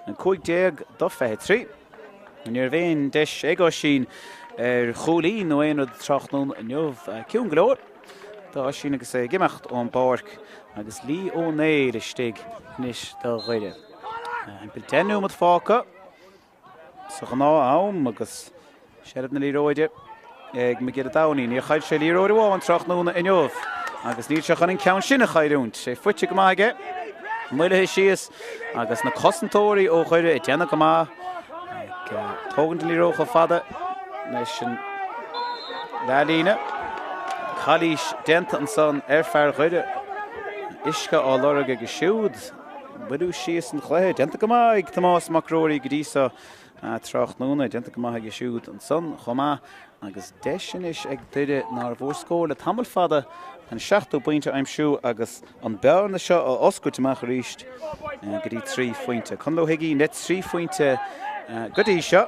Speaker 1: 15 do 23. Ní raibh aon deis ag Oisín ar chúilín nó aon rud tráthnóna inniu. Ciúin go leor do Oisín agus é ag imeacht ón bpáirc agus Lee Ó Néill istigh anois do Dhoire. Timpeall 10 nóiméad fágtha. Sa ghnáth-am agus seilbh na liathróide ag Mac Giolla Domhnaí. Níor chaill sé liathróid amháin tráthnóna inniu agus níl sé chun an ceann sin a chailliúint. É faighte go maith aige, moillithe síos agus na cosantóirí ó Dhoire ag déanamh go maith ag tógaint an liathróid chomh fada leis an leathlíne. Calaois déanta ansan ar fear Dhoire. Uisce á lorg aige siúd. Moilliú síos an chluiche. Déanta go maith ag Tomás Mac Ruairí go dtí so tráthnóna. Déanta go maith aige siúd ansan chomh maith agus deis anois ag Doire nár bhfuair scór le tamall fada an seachtú pointe a aimsiú agus an bearna seo a oscailt amach arís go dtí 3 phointe. Conall Ó hUiginn le 3 phointe go dtí seo.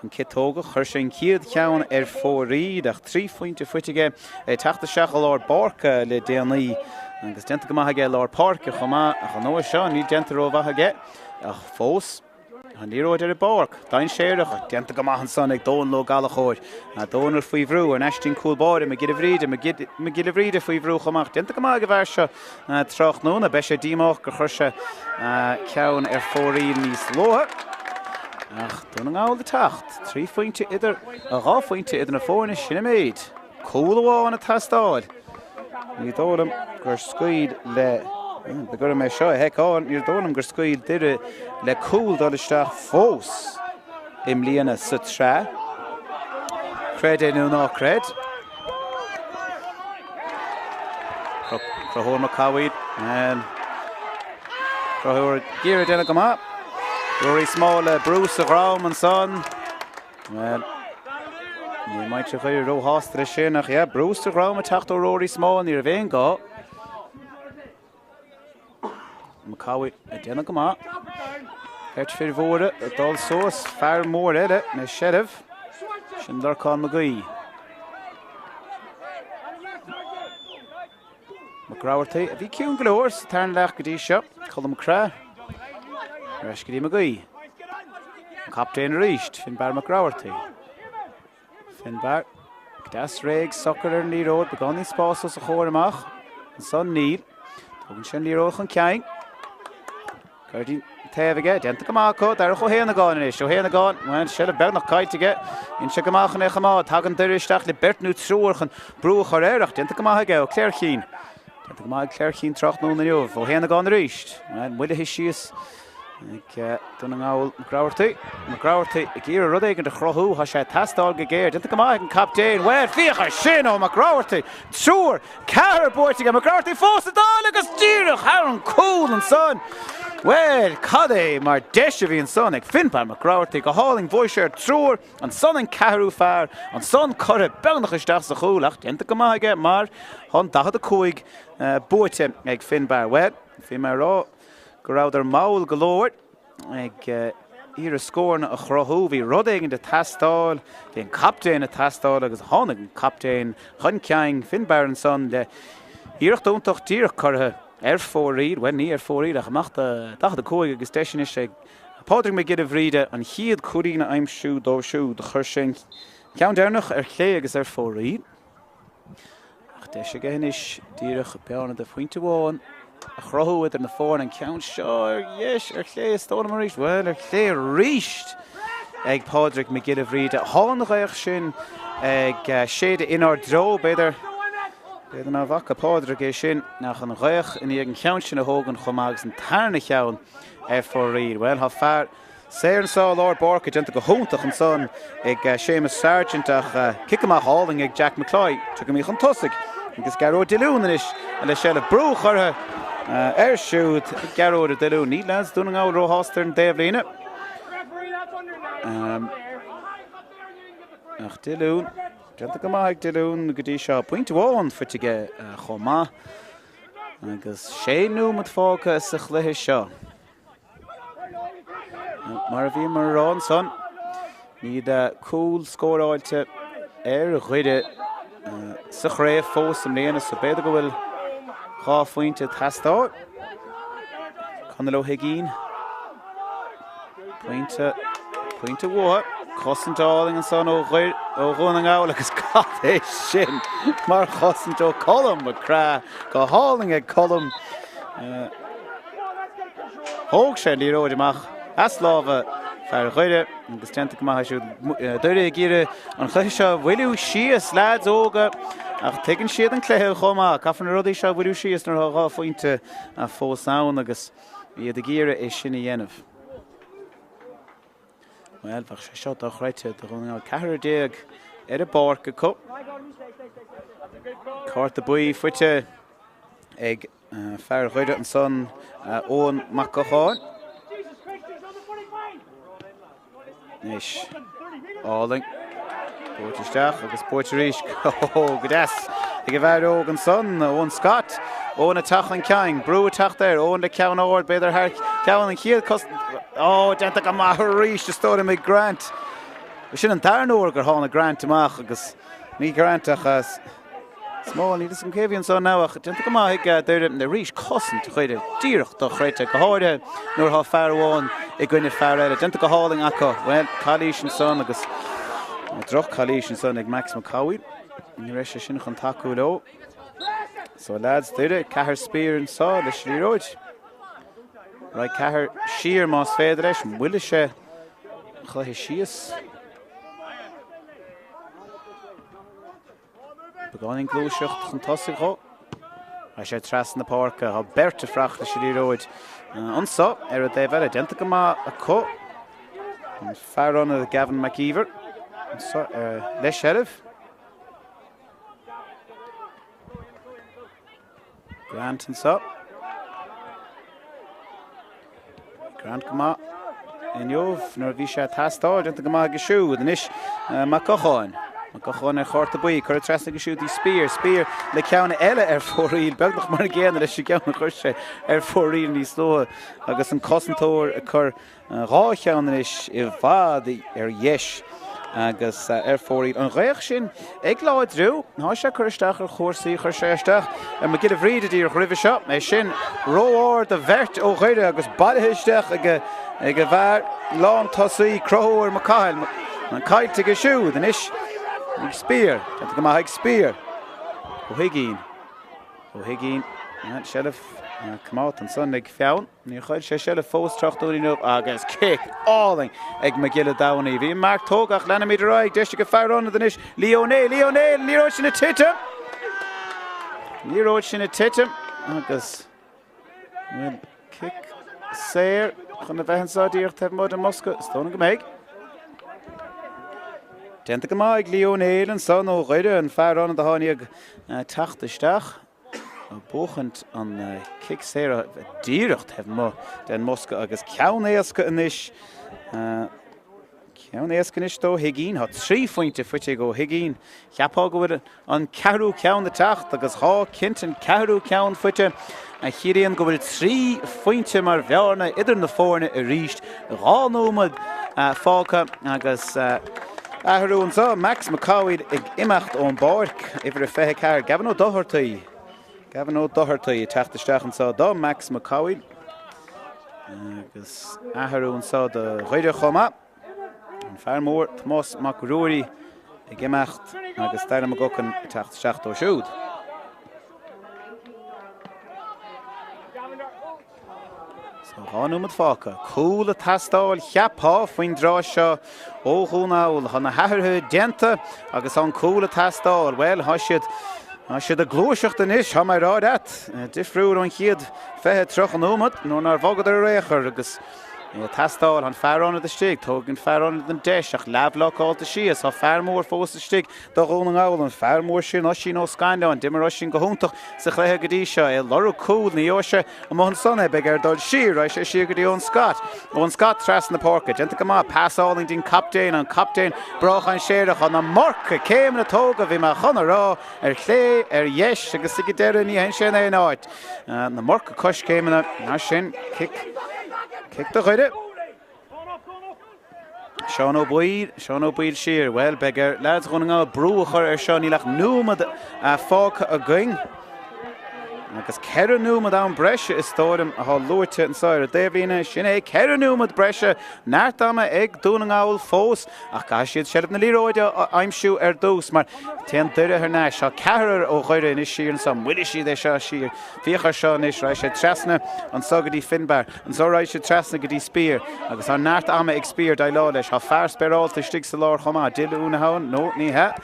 Speaker 1: An ciotógach, chuir sé an chéad cheann ar fóraoil ach 3 phointe faighte aige ag teacht isteach i lár páirce le déanaí agus déanta go maith aige i lár páirce chomh maith ach an uair seo níl déanta rómhaith aige ach fós an liathróid ar an bpáirc. Dainséarach ach déanta go maith ansan ag Dónal Ó Gallchóir. Dónal faoi bhrú ar ais dtí'n cúl báire Mac Giolla Bhríde, Mac Giolla Bhríde faoi bhrú chomh maith. Déanta go maith ag an bhfear seo tráthnóna. Beidh sé díomách gur chuir sé ceann ar fóraoil níos luaithe. Ach Dún na nGall ag teacht. 3 phointe idir, 2 phointe idir na foirne, sin an méid. Cúl amháin ag teastáil. Ní dóigh liom gur scaoil le, beidh orm é seo a sheiceáil, ní dóigh liom gur scaoil Doire le cúl dul isteach fós i mbliana sa tsraith. Creid é nó ná creid. Conchúr Mac Cathmhaoil. Conchúr ag iarraidh déanamh go maith. Rory Small le brú sa dhrom ansan. Bhuel, ní mbeidh sé róshásta leis sin ach yeah, brú sa dhrom ag teacht ó Rory Small, ní raibh aon gá. Mac Cathmhaoil ag déanamh go maith. Beirt fir mhóra ag dul suas, fear mór eile le seilbh. Sin Lorcán Mac Aoidh. Mac Rabhartaigh, a bhí ciúin go leor sa tarna leath go dtí seo. Colm McCraith. Ar ais go dtí Mac Aoidh. An captaen arís, Finbarr Mac Rabhartaigh. Finbarr, go deas réidh, socair ar an liathróid, beagáinín spás os a chomhair amach. Ansan níl. Tógann sé an liathróid chun cinn. Go dtí an taobh aige, déanta go maith acu, Darach Ó hÉanagáin anois, Ó hÉanagáin, bhuel, seilbh beagnach caillte aige, inse go maith chun é a choimeád, tagann Doire isteach le beirt nó triúr chun brú a chur air ach déanta go maith aige ó Cléirchín. Déanta go maith ag Cléirchín tráthnóna inniu, Ó hÉanagáin arís, bhuel, moillithe síos ag Dún na nGall Mac Rabhartaigh. Mac Rabhartaigh ag iarraidh rud éigin a chruthú, tá sé ag teastáil go géar, déanta go maith ag an captaen, bhuel, féach air sin ó Mac Rabhartaigh, triúr, ceathrar buaite aige, Mac Rabhartaigh fós ag dul agus díreach thar an cúl ansan. Bhuel, cad é mar deis a bhí ansan ag Finbarr Mac Rabhartaigh, go hálainn, bhuaigh sé ar triúr, ansan an ceathrú fear, ansan curtha beagnach isteach sa chúl ach déanta go maith aige mar tá an 45 buaite ag Finbarr. Bhuel, bhí mé ag rá go rabhadar mall go leor ag iarraidh scóranna a chruthú. Bhí rud éigin ag teastáil, bhí an captaen ag teastáil agus tháinig an captaen chun cinn, Finbarr ansan le iarracht iontach díreach curtha ar fóraoil, bhuel ní ar fóraoil ach amach do 45 agus deis anois ag Pádraig Mac Giolla Bhríde an chéad chúilín a aimsiú dóibh siúd. Chuir sé an ceann deireanach ar chlé agus ar fóraoil. Ach deis aige anois díreach bearna de phointe amháin a chruthú idir na foirne. An ceann seo ar dheis, ar chlé, is dóigh liom arís. Bhuel, ar chlé arís ag Pádraig Mac Giolla Bhríde. Tá an ghaoth sin ag séideadh inár dtreo, b'fhéidir. B'fhéidir ná bhfaca Pádraig é sin, ach an ghaoth i ndiaidh an cheann sin a thógaint chomh maith agus an tarna cheann ar fóraoil. Bhuel, tá fear Saor anso i lár páirce, déanta go hiontach ansan ag Séamus Sargent ach cic amach álainn ag Jack McCloy. Tiocfaimid chun tosaigh agus Gearóid Dillún anois le seilbh. Brú curtha air siúd ag Gearóid Dillún. Níl leaids Dún na nGall róshásta ar an dtaobhlíne. Ach Dillún, déanta go maith ag Dillún go dtí seo. Pointe amháin faighte aige chomh maith agus sé nóiméad fágtha sa chluiche seo. Mar a bhíomar a rá ansan, níl cúl scóráilte ar Dhoire sa chraobh fós i mbliana so b'fhéidir go bhfuil 2 phointe ag teastáil. Conall Ó hUiginn, pointe, pointe uathu, cosaint álainn ansan ó ó Dhún na nGall agus cad é sin mar chosaint ó Colm McCraith, go hálainn ag Colm. Thóg sé an liathróid amach as lámha fear Dhoire agus déanta go maith siúd. Doire ag iarraidh an chluiche seo a mhoilliú síos, leaids óga, ach tuigeann siad an cluiche chomh maith. Caithfear na rudaí seo a mhoilliú síos nuair atá 2 phointe fós ann agus iad ag iarraidh é sin a dhéanamh. Bhuel, bheadh sé seo dochreidte do Dhún na nGall. Ceathrar déag ar an bpáirc acu. Cárta buí faighte ag Fear Dhoire ansan, Eoin Mac Gocháin. Anois, álainn. Buaite isteach agus buaite arís. Ó, go deas ag an bhfear óg ansan, Eoin Scott. Eoin ag teacht chun cinn, brú ag teacht air. Eoin le ceann ard, b'fhéidir thar ceann an chéad cos. Ó, déanta go maith arís, is dóigh liom ag Grant. Sin an darna huair gur tháinig Grant amach agus ní Grant ach Small, níl 'fhios agam cé a bhí anso now ach déanta go maith ag Doire arís cosaint Dhoire díreach dochreidte, go háirithe nuair atá fear amháin i gcoinne fear eile. Déanta go hálainn acu. Bhuel, calaois ansan agus droch calaois ansan ag Max McCowie. Ní raibh sé sin chun tacú leo. So lads Doire, Ceathar Speer anso leis an liathróid. Raghaidh Ceathar siar más féidir leis, moillfidh sé an chluiche síos. Beagáinín gluaiseacht chun tosaigh dhó. Tá sé trasna na páirce. Tá beirt ag fuireach leis an liathróid anso ar an dtaobh eile. Déanta go maith acu. An fear ionaid Gavin McIver anso le seilbh. Grant anso. Grant go maith inniu nuair a bhí sé ag teastáil, déanta go maith aige siúd. Anois Mac Gocháin. Mac Gocháin ar chárta buí, curtha trasna aige siúd í Speer. Speer le ceann eile ar fóraoil, beagnach mar an gcéanna leis an gceann a chuir sé ar fóraoil níos luaithe agus an cosantóir ag cur 2 cheann anois i bhfad ar dheis. agus ar fóraoil. An ghaoth sin ag láidriú. Tá sé ag cur isteach ar chúrsaí. Chuir sé isteach ar Mac Giolla Bhríde díreach roimhe seo. É sin ró-ard do bheirt ó Dhoire agus bailithe isteach ag an bhfear lántosaí, Conchúr Mac Cathail. Caillte aige siúd anois ag Speer. Déanta go maith ag Speer. Ó hUigínn. Ó hUigínn. Seilbh coimeádta ansan ag Feabhann. Níor chaill sé seilbh fós tráthnóna inniu agus cic álainn ag Mac Giolla Domhnaí. Bhí an marc tógtha ach leanfaimid ar aghaidh. Deis ag an fear ionaid anois, Lee Ó Néill. Lee Ó Néill, an liathróid sin ag titim. An liathróid sin ag titim agus bhfuil cic saor chun a bheith anseo díreach taobh amuigh den mbosca. Is dóigh liom go mbeidh. Déanta go maith ag Lee Ó Néill ansan ó Dhoire, an fear ionaid atá i ndiaidh teacht isteach. Ag buachaint an cic saor díreach taobh amuigh den mbosca agus ceann éasca anois. Ceann éasca anois d'Ó hUigínn. Tá 3 phointe faighte ag Ó hUigínn. Cheapfá go bhfuil an ceathrú ceann ag teacht agus tá cinnte an ceathrú ceann faighte a chiallaíonn go bhfuil 3 phointe mar bhearna idir na foirne arís. 2 nóiméad fágtha agus athrú anseo, Max Mac Conghail ag imeacht ón bpáirc, uimhir a 24, Gavin Ó Dochartaigh, Gavin Ó Dochartaigh ag teacht isteach anseo do Max Mac Conghail agus athrú anseo do Dhoire chomh maith. An fear mór Tomás Mac Ruairí ag imeacht agus Darragh McGuckin ag teacht isteach dó siúd. So 2 nóiméad fágtha. Cúl ag teastáil, cheapfá, faoin dtráth seo ó Dhún na nGall. Tá na hathruithe déanta agus tá an cúl ag teastáil. Bhuel, tá siad, tá siad ag gluaiseacht anois, tá mé ag rá leat. Difriúil ón chéad 20, 30 nóiméad nuair nár bhogadar ar aon chor agus é ag teastáil. Tá an fear ionaid istigh, tógfaidh an fear ionaid an deis ach leathbhlocáilte síos. Tá fear mór fós istigh do Dhún na nGall, an fear mór sin Oisín Ó Scanláin. D'imir Oisín go hiontach sa chluiche go dtí seo. É ag lorg cúil, ní gheobhaidh sé Amuigh ansan é, beidh air dul siar, raghaidh sé siar go dtí Eoin Scott. Eoin Scott trasna na páirce, déanta go maith, pas álainn dtí'n captaen, an captaen breá dainséarach, an iomarca céimeanna tógtha, bhí mé chun a rá, ar chlé, ar dheis agus ag an deireadh ní théann sé in aon áit. An iomarca coiscéimeanna, mar sin, cic, cic do Dhoire. Seán Ó Baoill, Seán Ó Baoill siar. Bhuel, beidh ar leaids Dhún na nGall brú a chur air seo, níl ach nóiméad fágtha againn. Agus 4 nóiméad am breise is dóigh liom atá luaite anseo ar an dtaobhlíne. Sin é, 4 nóiméad breise, neart ama ag Dún na nGall fós, ach caithfidh siad seilbh na liathróide a aimsiú ar dtús, mar téann Doire thar n-ais. Tá ceathrar ó Dhoire anois siar anseo, moillfidh siad é seo siar. Féach air seo anois, raghaidh sé trasna anseo go dtí Finbarr. Anseo raghaidh sé trasna go dtí Speer agus tá neart ama ag Speer déileáil leis. Tá fear spéireálta istigh sa lár chomh maith. Dylan Howen? No, ní hea.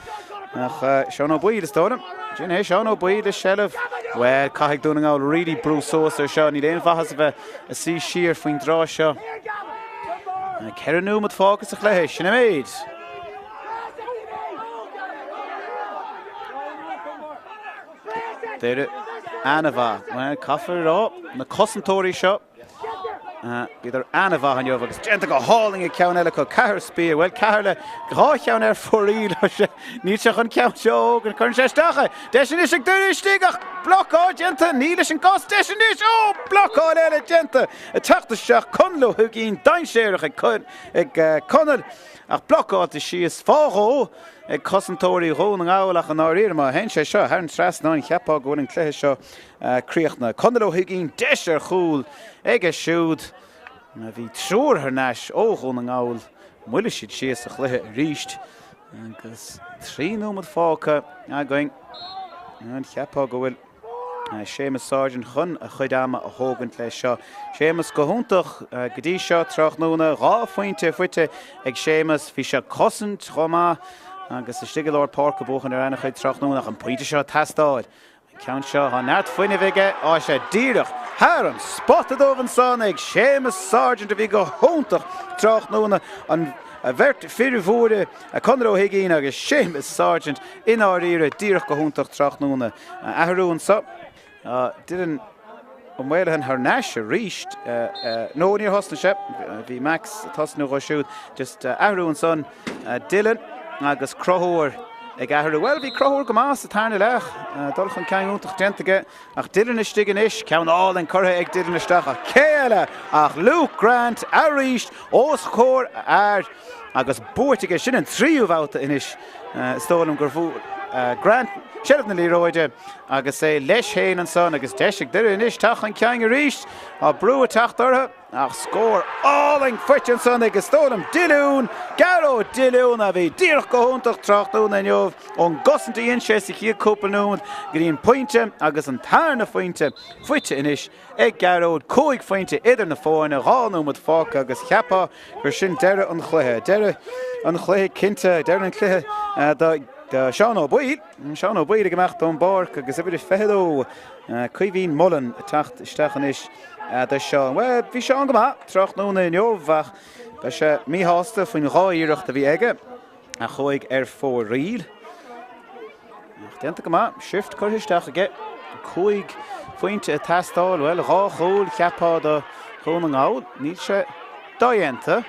Speaker 1: Ach Seán Ó Baoill, is dóigh liom. Sin é, Seán Ó Baoill i seilbh. Bhuel, caithfidh Dún na nGall really brú suas ar seo. Níl aon mhaitheas a bheith ag suí siar faoin dtráth seo. 4 nóiméad fágtha sa chluiche, sin an méid. Doire an-mhaith. Bhuel, caithfear a rá, na cosantóirí seo, bhíodar an-mhaith inniu agus déanta go hálainn ag ceann eile acu, Ceathar Speer. Bhuel, ceathar le dhá cheann ar fóraoil. Níl sé chun ceann seo a thógaint. Cuireann sé isteach é. Deis anois ag Doire istigh ach blocáil déanta. Ní leis an gcos. Deis anois. Ó, blocáil eile déanta. Ag teacht isteach Conall Ó hUigínn, dainséarach ag Conall ach blocáilte síos fá dhó. ag cosantóirí Dhún na nGall ach i ndáiríre má théann sé seo thar an trasnán cheapfá go bhfuil an cluiche seo críochnaithe. Conall Ó hUigínn deis ar chúl aige siúd. Bhí triúr thar n-ais ó Dhún na nGall. Mhoilligh siad síos an chluiche arís agus 3 nóiméad fágtha againn. Cheapfá go bhfuil. Séamus Sargent chun a chuid ama a thógaint leis seo. Séamus go hiontach go dtí seo tráthnóna, 2 phointe faighte ag Séamus. Bhí sé ag cosaint chomh maith agus istigh i lár páirce ag buachan ar an-chuid tráthnóna ach an pointe seo ag teastáil. An ceann seo, tá neart fuinnimh aige, tá sé díreach thar an spota dubh ansan ag Séamus Sargent a bhí go hiontach tráthnóna. An bheirt fir mhóra, Conor Ó hUigínn agus Séamus Sargent i ndáiríre díreach go hiontach tráthnóna. Athrú anseo. Dylan Ó Maolaodha thar n-ais arís. No, níor thosnaigh sé. Bhí Max ag tosnú dhó siúd. Just athrú ansan. Dylan agus Conchúr. ag athrú. Bhuel, bhí Conchúr go maith sa tarna leath. Dul chun cinn iontach déanta aige. Ach Dylan istigh anois. Ceann álainn curtha ag Dylan isteach. Ach cé eile ach Luke Grant arís os comhair a fhear agus buaite aige. Sin an tríú bhabhta anois. Is dóigh liom gur bhuail Grant seilbh na liathróide agus é leis féin ansan agus deis ag Doire anois teacht chun cinn arís. Tá brú ag teacht orthu. Ach scór álainn faighte ansan ag, is dóigh liom, Diolún, Gearóid Diolún a bhí díreach go hiontach tráthnóna inniu ón gcosaint a dhein sé sa chéad cúpla nóiméad go dtí an pointe agus an tarna phointe faighte anois ag Gearóid, 5 phointe idir na foirne, 2 nóiméad fágtha agus cheapfá gur sin deireadh an chluiche. Deireadh an chluiche cinnte, deireadh an chluiche do Seán Ó Baoill. Seán Ó Baoill ag imeacht ón bpáirc agus uimhir 22, Caoimhín Mullen ag teacht isteach anois do Seán. Bhuel, bhí Seán go maith tráthnóna inniu ach beidh sé míshásta faoin dhá iarracht a bhí aige a chuaigh ar fóraoil. Ach déanta go maith, shift curtha isteach aige. 5 phointe ag teastáil, bhuel, dhá chúl cheapfá do Dhún na nGall. Níl sé dodhéanta.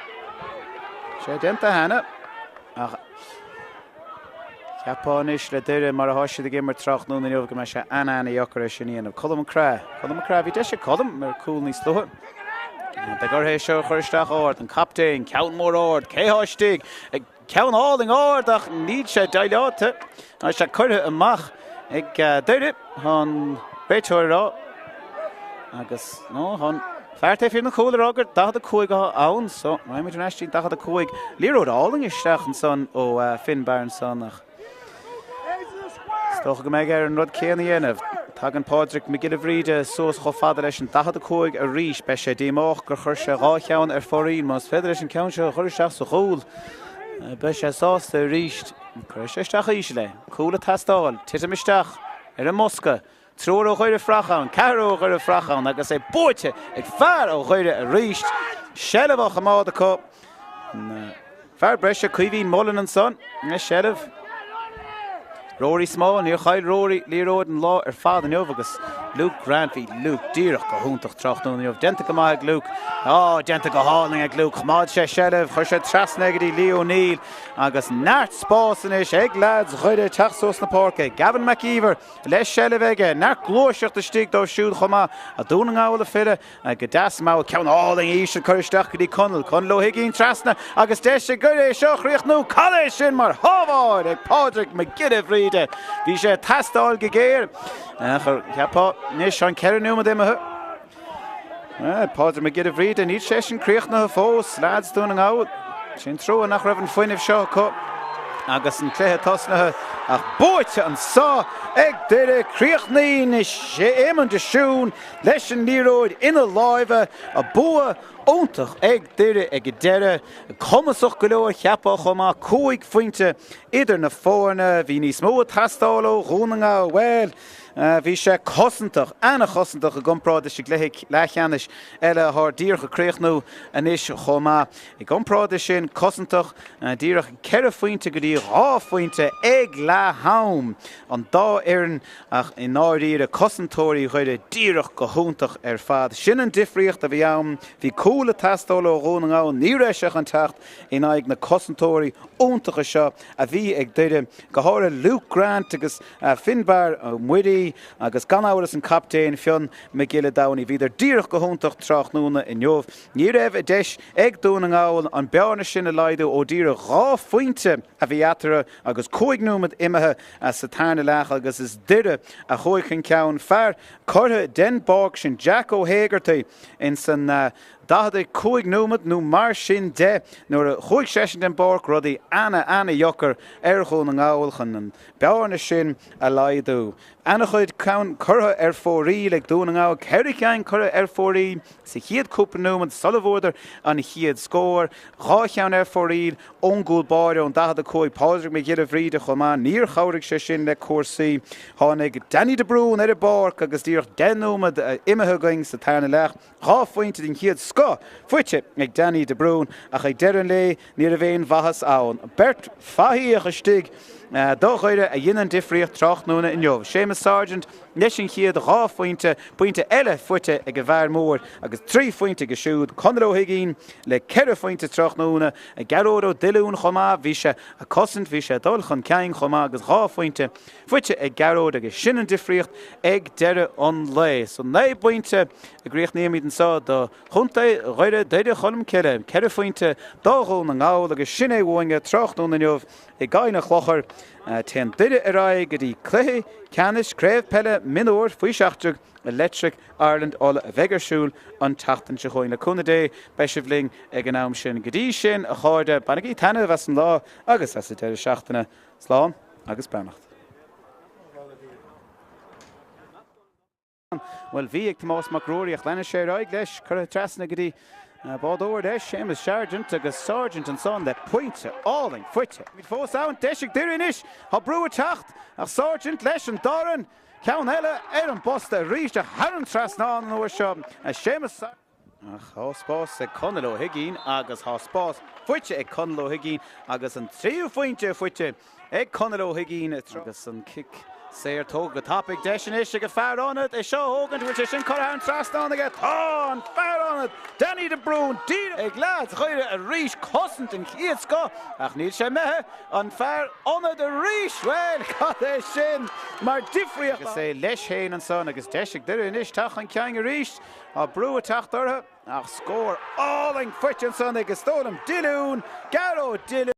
Speaker 1: Sé déanta cheana ach Cheapfá anois le Doire mar atá siad ag imirt tráthnóna inniu go mbeidh sé an-an-dheacair é sin a dhéanamh. Colm McCraith. Colm McCraith, bhí deis ag Colm ar cúl níos luaithe. Beidh orthu é seo a chur isteach ard. An captaen, ceann mór ard. Cé thá istigh? Ceann álainn ard ach níl sé déileáilte. Tá sé curtha amach ag Doire. Tá an réiteoir ag rá agus nó tá an fear taobh thiar den chúl ag rá gur 45 atá ann so raghaimid ar ais dtí 45. Liathróid álainn isteach ansan ó Finbarr ansan ach is dócha go mbeidh air an rud céanna a dhéanamh. Tagann Pádraig Mac Giolla Bhríde suas chomh fada leis an 45 arís. Beidh sé díomách gur chuir sé dhá cheann ar fóraoil. Más féidir leis an ceann seo a chur isteach sa chúl beidh sé sásta arís. Cuirfidh sé isteach íseal é. Cúl ag teastáil. Titim isteach ar an mbosca. Triúr ó Dhoire ag fuireach ann, ceathrar ó Dhoire ag fuireach ann agus é buaite ag fear ó Dhoire arís. Seilbh á choimeád acu. Fear breise, Caoimhín Mullen ansan le seilbh. Rory Small, níor chaill Rory liathróid an lá ar fad inniu agus Luke Grant, bhí Luke díreach go hiontach tráthnóna inniu. Déanta go maith ag Luke. Á, déanta go hálainn ag Luke. Choimeád sé seilbh, chuir sé trasna go dtí Lee O'Neill agus neart spáis anois ag leaids Dhoire teacht suas na páirce. Gavin McIver Le seilbh aige, neart gluaiseacht istigh dóibh siúd chomh maith. A Dún na nGall ag filleadh go deas mall. Ceann álainn íseal curtha isteach go dtí Conall. Conall Ó hUiginn trasna agus deis ag Doire é seo a chríochnú. Cad é sin mar shábháil ag Pádraig Mac Giolla Bhríde. Bhí sé ag teastáil go géar. Cheapfá anois an 4 nóiméad imithe. Pádraig Mac Giolla Bhríde, níl sé sin críochnaithe fós, leaids Dún na nGall. Sin trua nach raibh an fuinneamh seo acu agus an cluiche tosnaithe ach buaite anso ag Doire. Críochnaíonn Éamonn de Siún leis an liathróid ina láimhe. A bua iontach ag Doire ag an deireadh. Cumasach go leor cheapfá chomh maith. 5 phointe idir na foirne. Bhí níos mó ag teastáil ó Dhún na nGall. Bhuel, Bhí sé cosantach, an-chosantach i gcomparáid leis an gcluiche leathcheannais eile atá díreach ag críochnú anois chomh maith. I gcomparáid leis sin, cosantach, díreach ceithre phointe go dtí dhá phointe ag leath-am an dá fhoireann ach i ndáiríre cosantóirí Dhoire díreach go hiontach ar fad. Sin an difríocht a bhí ann. Bhí cúl ag teastáil ó Dhún na nGall, ní raibh sé chun teacht in aghaidh na cosantóirí iontacha seo a bhí ag Doire, go háirithe Luke Grant agus Finbarr Ó Muirí agus gan amhras an captaen Fionn Mac Giolla Domhnaigh. Bhíodar díreach go hiontach tráthnóna inniu. Ní raibh deis ag Dún na nGall an bearna sin a laghdú ó díreach dhá phointe a bhí eatarthu agus 5 nóiméad imithe sa tarna leath agus is Doire a chuaigh chun ceann. Fear curtha den bpáirc sin Jack Ó hÉigeartaigh ins an 45 nóiméad nó mar sin de nuair a chuaigh seisean den bpáirc, rudaí ana-ana-dheacair ar Dhún na nGall chun an bearna sin a laghdú. Ana-chuid ceann curtha ar fóraoil ag Dún na nGall, ceithre cheann curtha ar fóraoil sa chéad cúpla nóiméad sula bhfuaireadar an chéad scór, dhá cheann ar fóraoil ón gcúl báire ón 45, Pádraig Mac Giolla Bhríde chomh maith. Níor chabhraigh sé sin le cúrsaí. Tháinig Danny de Brún ar an bpáirc agus díreach 10 nóiméad imithe againn sa tarna leath. Dhá phointe den chéad scoth faighte ag Danny de Brún ach ag deireadh an lae ní raibh aon mhaitheas ann. Beirt fathaíoch istigh. do Dhoire a dhein an difríocht tráthnóna inniu. Séamus Sargent leis an chéad 2 phointe, pointe eile faighte ag an bhfear mór agus 3 phointe aige siúd, Conall Ó hUiginn le 4 phointe tráthnóna, Gearóid Ó Duilliúin chomh maith, bhí sé ag cosaint, bhí sé ag dul chun cinn chomh maith agus 2 phointe faighte ag Gearóid agus sin an difríocht ag deireadh an lae. So 9 bpointe a gcríochnaímid anseo do Chontae Dhoire, Doire Cholmcille, 4 phointe do Dhún na nGall agus sin é uainne tráthnóna inniu i gCadhain an Chlochair. Téann Doire ar aghaidh go dtí cluiche ceannais Craobh Peile Mionúir faoi 17 Electric Ireland Uladh a bheidh ar siúl an tseachtain seo chugainn. Le cúnamh Dé beidh sibh linn ag an am sin. Go dtí sin, a chairde, bainigí taitneamh as an lá agus as an deireadh seachtaine. Slán agus beannacht. Bhuel, bhí ag Tomás Mac Ruairí ach leanann sé ar aghaidh leis, curtha trasna go dtí bádóir leis, Séamus Sargent, agus Sargent ansan le pointe álainn faighte. Fós ann, deis ag Doire anois, tá brú ag teacht ach Sargent leis an dorn, ceann eile ar an bposta arís ach thar an trasnán an uair seo, Séamus Sargent. Ach tá spás ag Conall Ó hUiginn agus tá spás faighte ag Conall Ó hUiginn agus an tríú phointe faighte ag Conall Ó hUiginn agus an cic saor tógtha go tapaidh. Deis anois ag an fear ionaid é seo a thógaint. Bhfuil sé sin curtha thar an trasnán aige? Tá! An fear ionaid, Danny de Brún, díreach ag leaids Dhoire arís. Cosaint den chéad scoth ach níl sé imithe. An fear ionaid arís! Bhuel, cad é sin mar difríocht? Agus é leis féin ansan agus deis ag Doire anois teacht chun cinn arís. Tá brú ag teacht orthu ach scór álainn faighte ansan ag, is dóigh liom, Diolún, Gearóid Diolún.